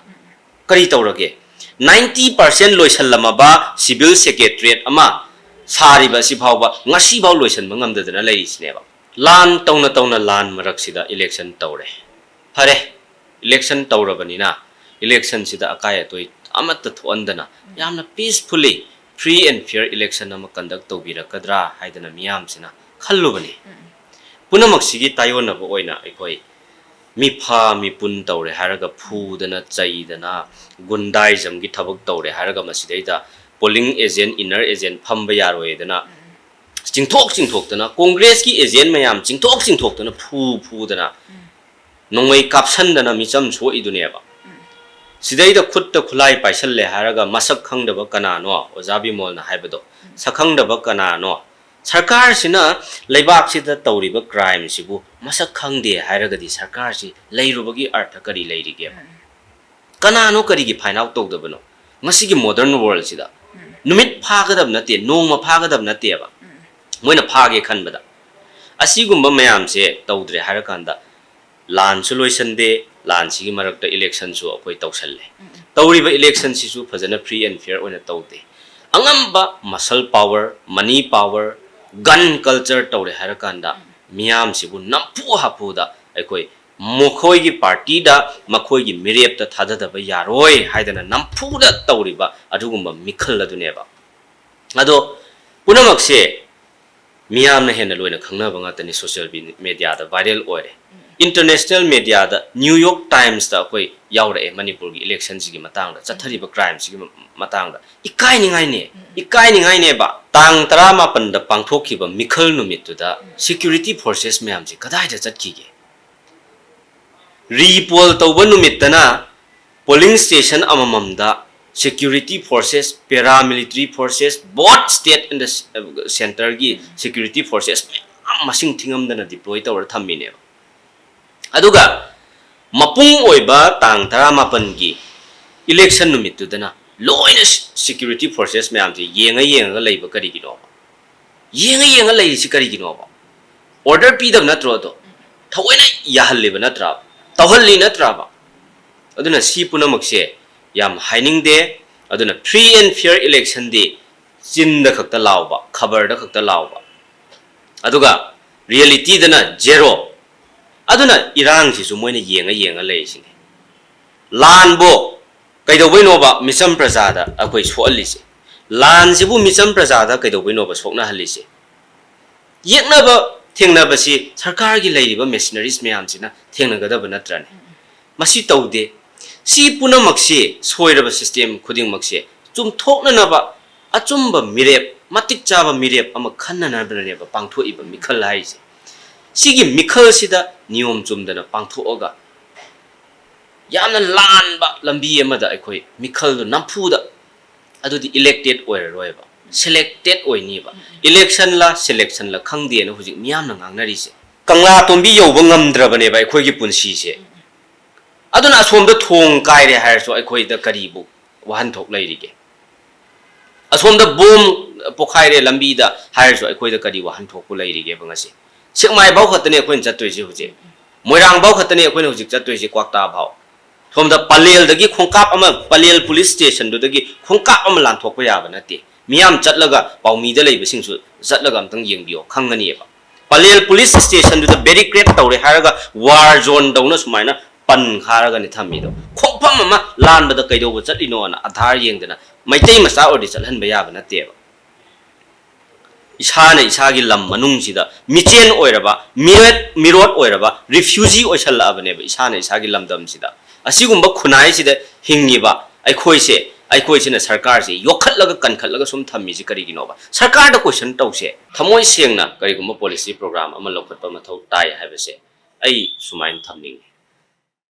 ꯀꯔꯤ ꯇꯧꯔꯒꯦ? ꯅꯥꯏꯟꯇꯤ ꯄꯥꯔꯁꯦꯟ ꯂꯣꯏꯁꯜꯂꯝꯃꯕ civil secretariat ꯑꯃ ꯁꯥꯔꯤꯕ ꯑꯁꯤ ꯐꯥꯎꯕ ꯉꯁꯤꯐꯥꯎ ꯂꯣꯏꯁꯟꯕ ꯉꯝꯗꯗꯅ ꯂꯩꯔꯤꯁꯤꯅꯦꯕ꯫ ꯂꯥꯟ ꯇꯧꯅ ꯇꯧꯅ ꯂꯥꯟ ꯃꯔꯛꯁꯤꯗ election ꯇꯧꯔꯦ꯫ ꯐꯔꯦ, election ꯇꯧꯔꯕꯅꯤꯅ electionꯁꯤꯗ ꯑꯀꯥꯏ ꯑꯇꯣꯏ ꯑꯃꯠꯇ ꯊꯣꯛꯍꯟꯗꯅ ꯌꯥꯝꯅ peacefully free and fair election ꯑꯃ conduct ꯇꯧꯕꯤꯔꯛꯀꯗ꯭ꯔꯥ ꯍꯥꯏꯗꯅ ꯃꯤꯌꯥꯝꯁꯤꯅ ꯈꯜꯂꯨꯕꯅꯤ꯫ ꯄꯨꯝꯅꯃꯛꯁꯤꯒꯤ ꯇꯥꯏꯌꯣꯟꯅꯕ ꯑꯣꯏꯅ ꯑꯩꯈꯣꯏ ꯃꯤꯐꯥ ꯃꯤꯄꯨꯟ ꯇꯧꯔꯦ ꯍꯥꯏꯔꯒ ꯐꯨꯗꯅ ꯆꯩꯗꯅ ꯒꯨꯟꯗꯥꯏꯖꯝꯒꯤ ꯊꯕꯛ ꯇꯧꯔꯦ ꯍꯥꯏꯔꯒ ꯃꯁꯤꯗꯩꯗ polling agent, inner agent ꯐꯝꯕ ꯌꯥꯔꯣꯏꯗꯅ ꯆꯤꯡꯊꯣꯛ ꯆꯤꯡꯊꯣꯛꯇꯅ, ꯀꯣꯡꯒ꯭ꯔꯦꯁꯀꯤ agent ꯃꯌꯥꯝ ꯆꯤꯡꯊꯣꯛ ꯆꯤꯡꯊꯣꯛꯇꯅ ꯐꯨ ꯐꯨꯗꯅ ꯅꯣꯡꯃꯩ ꯀꯥꯞꯁꯟꯗꯅ ꯃꯤꯆꯝ ꯁꯣꯛꯏꯗꯨꯅꯦꯕ꯫ ꯁꯤꯗꯩꯗ ꯈꯨꯠꯇ ꯈꯨꯠꯂꯥꯏ ꯄꯥꯏꯁꯜꯂꯦ ꯍꯥꯏꯔꯒ ꯃꯁꯛ ꯈꯪꯗꯕ ꯀꯅꯥꯅꯣ, ꯑꯣꯖꯥ ꯕꯤꯃꯣꯜꯅ ꯍꯥꯏꯕꯗꯣ, ꯁꯛꯈꯪꯗꯕ ꯀꯅꯥꯅꯣ? ꯁꯔꯀꯥꯔꯁꯤꯅ ꯂꯩꯕꯥꯛꯁꯤꯗ ꯇꯧꯔꯤꯕ crimeꯁꯤꯕꯨ ꯃꯁꯛ ꯈꯪꯗꯦ ꯍꯥꯏꯔꯒꯗꯤ ꯁꯔꯀꯥꯔꯁꯤ ꯂꯩꯔꯨꯕꯒꯤ ꯑꯔꯊ ꯀꯔꯤ ꯂꯩꯔꯤꯒꯦꯕ? ꯀꯅꯥꯅꯣ ꯀꯔꯤꯒꯤ find out ꯇꯧꯗꯕꯅꯣ? ꯉꯁꯤꯒꯤ modern worldꯁꯤꯗ ꯅꯨꯃꯤꯠ ꯐꯥꯒꯗꯕ ꯅꯠꯇꯦ, ꯅꯣꯡꯃ ꯐꯥꯒꯗꯕ ꯅꯠꯇꯦꯕ ꯃꯣꯏꯅ ꯐꯥꯒꯦ ꯈꯟꯕꯗ꯫ ꯑꯁꯤꯒꯨꯝꯕ ꯃꯌꯥꯝꯁꯦ ꯇꯧꯗ꯭ꯔꯦ ꯍꯥꯏꯔꯀꯥꯟꯗ ꯂꯥꯟꯁꯨ ꯂꯣꯏꯁꯟꯗꯦ, ꯂꯥꯟꯁꯤꯒꯤ ꯃꯔꯛꯇ electionꯁꯨ ꯑꯩꯈꯣꯏ ꯇꯧꯁꯜꯂꯦ꯫ ꯇꯧꯔꯤꯕ electionꯁꯤꯁꯨ ꯐꯖꯅ free and fair ꯑꯣꯏꯅ ꯇꯧꯗꯦ꯫ ꯑꯉꯝꯕ muscle power, money power, gun culture ꯇꯧꯔꯦ ꯍꯥꯏꯔꯀꯥꯟꯗ ꯃꯤꯌꯥꯝꯁꯤꯕꯨ ꯅꯝꯐꯨ ꯍꯥꯐꯨꯗ ꯑꯩꯈꯣꯏ ꯃꯈꯣꯏꯒꯤ partyꯗ, ꯃꯈꯣꯏꯒꯤ ꯃꯤꯔꯦꯞꯇ ꯊꯥꯗꯗꯕ ꯌꯥꯔꯣꯏ ꯍꯥꯏꯗꯅ ꯅꯝꯐꯨꯗ ꯇꯧꯔꯤꯕ ꯑꯗꯨꯒꯨꯝꯕ ꯃꯤꯈꯜ ꯑꯗꯨꯅꯦꯕ꯫ ꯑꯗꯣ ꯄꯨꯝꯅꯃꯛꯁꯦ ꯃꯤꯌꯥꯝꯅ ꯍꯦꯟꯅ ꯂꯣꯏꯅ ꯈꯪꯅꯕ ꯉꯥꯛꯇꯅꯤ, social mediaꯗ viral ꯑꯣꯏꯔꯦ꯫ International mediaꯗ New York Timesꯇ ꯑꯩꯈꯣꯏ ꯌꯥꯎꯔꯛꯑꯦ ꯃꯅꯤꯄꯨꯔꯒꯤ electionꯁꯤꯒꯤ ꯃꯇꯥꯡꯗ, ꯆꯠꯊꯔꯤꯕ crimeꯁꯤꯒꯤ ꯃꯇꯥꯡꯗ꯫ ꯏꯀꯥꯏꯅꯤꯡꯉꯥꯏꯅꯦ, ꯏꯀꯥꯏꯅꯤꯡꯉꯥꯏꯅꯦꯕ꯫ ꯇꯥꯡ ꯇꯔꯥꯃꯥꯄꯟꯗ ꯄꯥꯡꯊꯣꯛꯈꯤꯕ ꯃꯤꯈꯜ ꯅꯨꯃꯤꯠꯇꯨꯗ security forces ꯃꯌꯥꯝꯁꯦ ꯀꯗꯥꯏꯗ ꯆꯠꯈꯤꯒꯦ? Re-poll ꯇꯧꯕ ꯅꯨꯃꯤꯠꯇꯅ polling station ꯑꯃꯃꯝꯗ security forces, paramilitary forces, both state and the centreꯒꯤ security forces ꯃꯌꯥꯝ ꯃꯁꯤꯡ ꯊꯤꯉꯝꯗꯅ deploy ꯇꯧꯔ ꯊꯝꯃꯤꯅꯦꯕ꯫ ꯑꯗꯨꯒ ꯃꯄꯨꯡ ꯑꯣꯏꯕ ꯇꯥꯡ ꯇꯔꯥꯃꯥꯄꯟꯒꯤ election ꯅꯨꯃꯤꯠꯇꯨꯗꯅ ꯂꯣꯏꯅ security forces ꯃꯌꯥꯝꯁꯦ ꯌꯦꯡꯉ ꯌꯦꯡꯉꯒ ꯂꯩꯕ ꯀꯔꯤꯒꯤꯅꯣꯕ? ꯌꯦꯡꯉ ꯌꯦꯡꯉ ꯂꯩꯔꯤꯁꯤ ꯀꯔꯤꯒꯤꯅꯣꯕ? Order ꯄꯤꯗꯕ ꯅꯠꯇ꯭ꯔꯣ? ꯑꯗꯣ ꯊꯑꯣꯏꯅ ꯌꯥꯍꯜꯂꯤꯕ ꯅꯠꯇ꯭ꯔꯕ? ꯇꯧꯍꯜꯂꯤ ꯅꯠꯇ꯭ꯔꯕ? ꯑꯗꯨꯅ ꯁꯤ ꯄꯨꯝꯅꯃꯛꯁꯦ ꯌꯥꯝ ꯍꯥꯏꯅꯤꯡꯗꯦ꯫ ꯑꯗꯨꯅ free and fair election ꯗꯤ ꯆꯤꯟꯗ ꯈꯛꯇ ꯂꯥꯎꯕ, ꯈꯕꯔꯗ ꯈꯛꯇ ꯂꯥꯎꯕ, ꯑꯗꯨꯒ reality ꯗꯅ zero꯫ ꯑꯗꯨꯅ ꯏꯔꯥꯡꯁꯤꯁꯨ ꯃꯣꯏꯅ ꯌꯦꯡꯉ ꯌꯦꯡꯉ ꯂꯩꯔꯤꯁꯤꯅꯤ꯫ ꯂꯥꯟꯕꯨ ꯀꯩꯗꯧꯕꯩꯅꯣꯕ ꯃꯤꯆꯝ ꯄ꯭ꯔꯖꯥꯗ ꯑꯩꯈꯣꯏ ꯁꯣꯛꯍꯜꯂꯤꯁꯦ? ꯂꯥꯟꯁꯤꯕꯨ ꯃꯤꯆꯝ ꯄ꯭ꯔꯖꯥꯗ ꯀꯩꯗꯧꯕꯩꯅꯣꯕ ꯁꯣꯛꯅꯍꯜꯂꯤꯁꯦ? ꯌꯦꯛꯅꯕ ꯊꯦꯡꯅꯕꯁꯤ ꯁꯔꯀꯥꯔꯒꯤ ꯂꯩꯔꯤꯕ machineries ꯃꯌꯥꯝꯁꯤꯅ ꯊꯦꯡꯅꯒꯗꯕ ꯅꯠꯇ꯭ꯔꯅꯦ? ꯃꯁꯤ ꯇꯧꯗꯦ꯫ ꯁꯤ ꯄꯨꯝꯅꯃꯛꯁꯤ, ꯁꯣꯏꯔꯕ system ꯈꯨꯗꯤꯡꯃꯛꯁꯦ ꯆꯨꯝꯊꯣꯛꯅꯅꯕ ꯑꯆꯨꯝꯕ ꯃꯤꯔꯦꯞ, ꯃꯇꯤꯛ ꯆꯥꯕ ꯃꯤꯔꯦꯞ ꯑꯃ ꯈꯟꯅꯅꯕꯅꯦꯕ ꯄꯥꯡꯊꯣꯛꯏꯕ ꯃꯤꯈꯜ ꯍꯥꯏꯔꯤꯁꯦ꯫ ꯁꯤꯒꯤ ꯃꯤꯈꯜꯁꯤꯗ ꯅꯤꯌꯣꯝ ꯆꯨꯝꯗꯅ ꯄꯥꯡꯊꯣꯛꯑꯒ ꯌꯥꯝꯅ ꯂꯥꯟꯕ ꯂꯝꯕꯤ ꯑꯃꯗ ꯑꯩꯈꯣꯏ ꯃꯤꯈꯜꯗꯣ ꯅꯝꯐꯨꯗ, ꯑꯗꯨꯗꯤ elected ꯑꯣꯏꯔꯔꯣꯏꯕ, selected ꯑꯣꯏꯅꯤꯕ꯫ Election ꯂ selection ꯂ ꯈꯪꯗꯦꯅ ꯍꯧꯖꯤꯛ ꯃꯤꯌꯥꯝꯅ ꯉꯥꯡꯅꯔꯤꯁꯦ꯫ ꯀꯪꯂꯥ ꯇꯣꯝꯕꯤ ꯌꯧꯕ ꯉꯝꯗ꯭ꯔꯕꯅꯦꯕ ꯑꯩꯈꯣꯏꯒꯤ ꯄꯨꯟꯁꯤꯁꯦ꯫ ꯑꯗꯨꯅ ꯑꯁꯣꯝꯗ ꯊꯣꯡ ꯀꯥꯏꯔꯦ ꯍꯥꯏꯔꯁꯨ ꯑꯩꯈꯣꯏꯗ ꯀꯔꯤꯕꯨ ꯋꯥꯍꯟꯊꯣꯛ ꯂꯩꯔꯤꯒꯦ? ꯑꯁꯣꯝꯗ ꯕꯣꯝ ꯄꯣꯈꯥꯏꯔꯦ ꯂꯝꯕꯤꯗ ꯍꯥꯏꯔꯁꯨ ꯑꯩꯈꯣꯏꯗ ꯀꯔꯤ ꯋꯥꯍꯟꯊꯣꯛꯄꯨ ꯂꯩꯔꯤꯒꯦꯕ ꯉꯁꯤ? ꯁꯦꯛꯃꯥꯏꯐꯥꯎ ꯈꯛꯇꯅꯦ ꯑꯩꯈꯣꯏꯅ ꯆꯠꯇꯣꯏꯁꯦ ꯍꯧꯖꯤꯛ꯫ ꯃꯣꯏꯔꯥꯡꯐꯥꯎ ꯈꯛꯇꯅꯦ ꯑꯩꯈꯣꯏꯅ ꯍꯧꯖꯤꯛ ꯆꯠꯇꯣꯏꯁꯦ, ꯀ꯭ꯋꯥꯛꯇꯥꯐꯥꯎ꯫ ꯁꯣꯝꯗ ꯄꯂꯦꯜꯗꯒꯤ ꯈꯣꯡꯀꯥꯞ ꯑꯃ, ꯄꯂꯦꯜ police station ꯗꯨꯗꯒꯤ ꯈꯣꯡꯀꯥꯞ ꯑꯃ ꯂꯥꯟꯊꯣꯛꯄ ꯌꯥꯕ ꯅꯠꯇꯦ꯫ ꯃꯤꯌꯥꯝ ꯆꯠꯂꯒ ꯄꯥꯎꯃꯤꯗ ꯂꯩꯕꯁꯤꯡꯁꯨ ꯆꯠꯂꯒ ꯑꯝꯇꯪ ꯌꯦꯡꯕꯤꯌꯣ, ꯈꯪꯒꯅꯤꯕ꯫ ꯄꯂꯦꯜ police station ꯗꯨꯗ barricade ꯇꯧꯔꯦ ꯍꯥꯏꯔꯒ war zone ꯗꯧꯅ ꯁꯨꯃꯥꯏꯅ ꯄꯟꯈꯥꯔꯒꯅꯤ ꯊꯝꯃꯤꯗꯣ꯫ ꯈꯣꯡꯐꯝ ꯑꯃ ꯂꯥꯟꯕꯗ ꯀꯩꯗꯧꯕ ꯆꯠꯂꯤꯅꯣꯅ ꯑꯙꯥꯔ ꯌꯦꯡꯗꯅ ꯃꯩꯇꯩ ꯃꯆꯥ ꯑꯣꯏꯔꯗꯤ ꯆꯠꯍꯟꯕ ꯌꯥꯕ ꯅꯠꯇꯦꯕ꯫ ꯏꯁꯥꯅ ꯏꯁꯥꯒꯤ ꯂꯝ ꯃꯅꯨꯡꯁꯤꯗ ꯃꯤꯆꯦꯟ ꯑꯣꯏꯔꯕ, ꯃꯤꯔꯦꯠ, ꯃꯤꯔꯣꯠ ꯑꯣꯏꯔꯕ refugee ꯑꯣꯏꯁꯜꯂꯛꯑꯕꯅꯦꯕ ꯏꯁꯥꯅ ꯏꯁꯥꯒꯤ ꯂꯝꯗꯝꯁꯤꯗ꯫ ꯑꯁꯤꯒꯨꯝꯕ ꯈꯨꯟꯅꯥꯏꯁꯤꯗ ꯍꯤꯡꯉꯤꯕ ꯑꯩꯈꯣꯏꯁꯦ, ꯑꯩꯈꯣꯏꯁꯤꯅ ꯁꯔꯀꯥꯔꯁꯦ ꯌꯣꯛꯈꯠꯂꯒ ꯀꯟꯈꯠꯂꯒ ꯁꯨꯝ ꯊꯝꯃꯤꯁꯤ ꯀꯔꯤꯒꯤꯅꯣꯕ? ꯁꯔꯀꯥꯔꯗ question ꯇꯧꯁꯦ꯫ ꯊꯃꯣꯏ ꯁꯦꯡꯅ ꯀꯔꯤꯒꯨꯝꯕ policy program ꯑꯃ ꯂꯧꯈꯠꯄ ꯃꯊꯧ ꯇꯥꯏ ꯍꯥꯏꯕꯁꯦ ꯑꯩ ꯁꯨꯃꯥꯏꯅ ꯊꯝꯅꯤꯡꯉꯤ꯫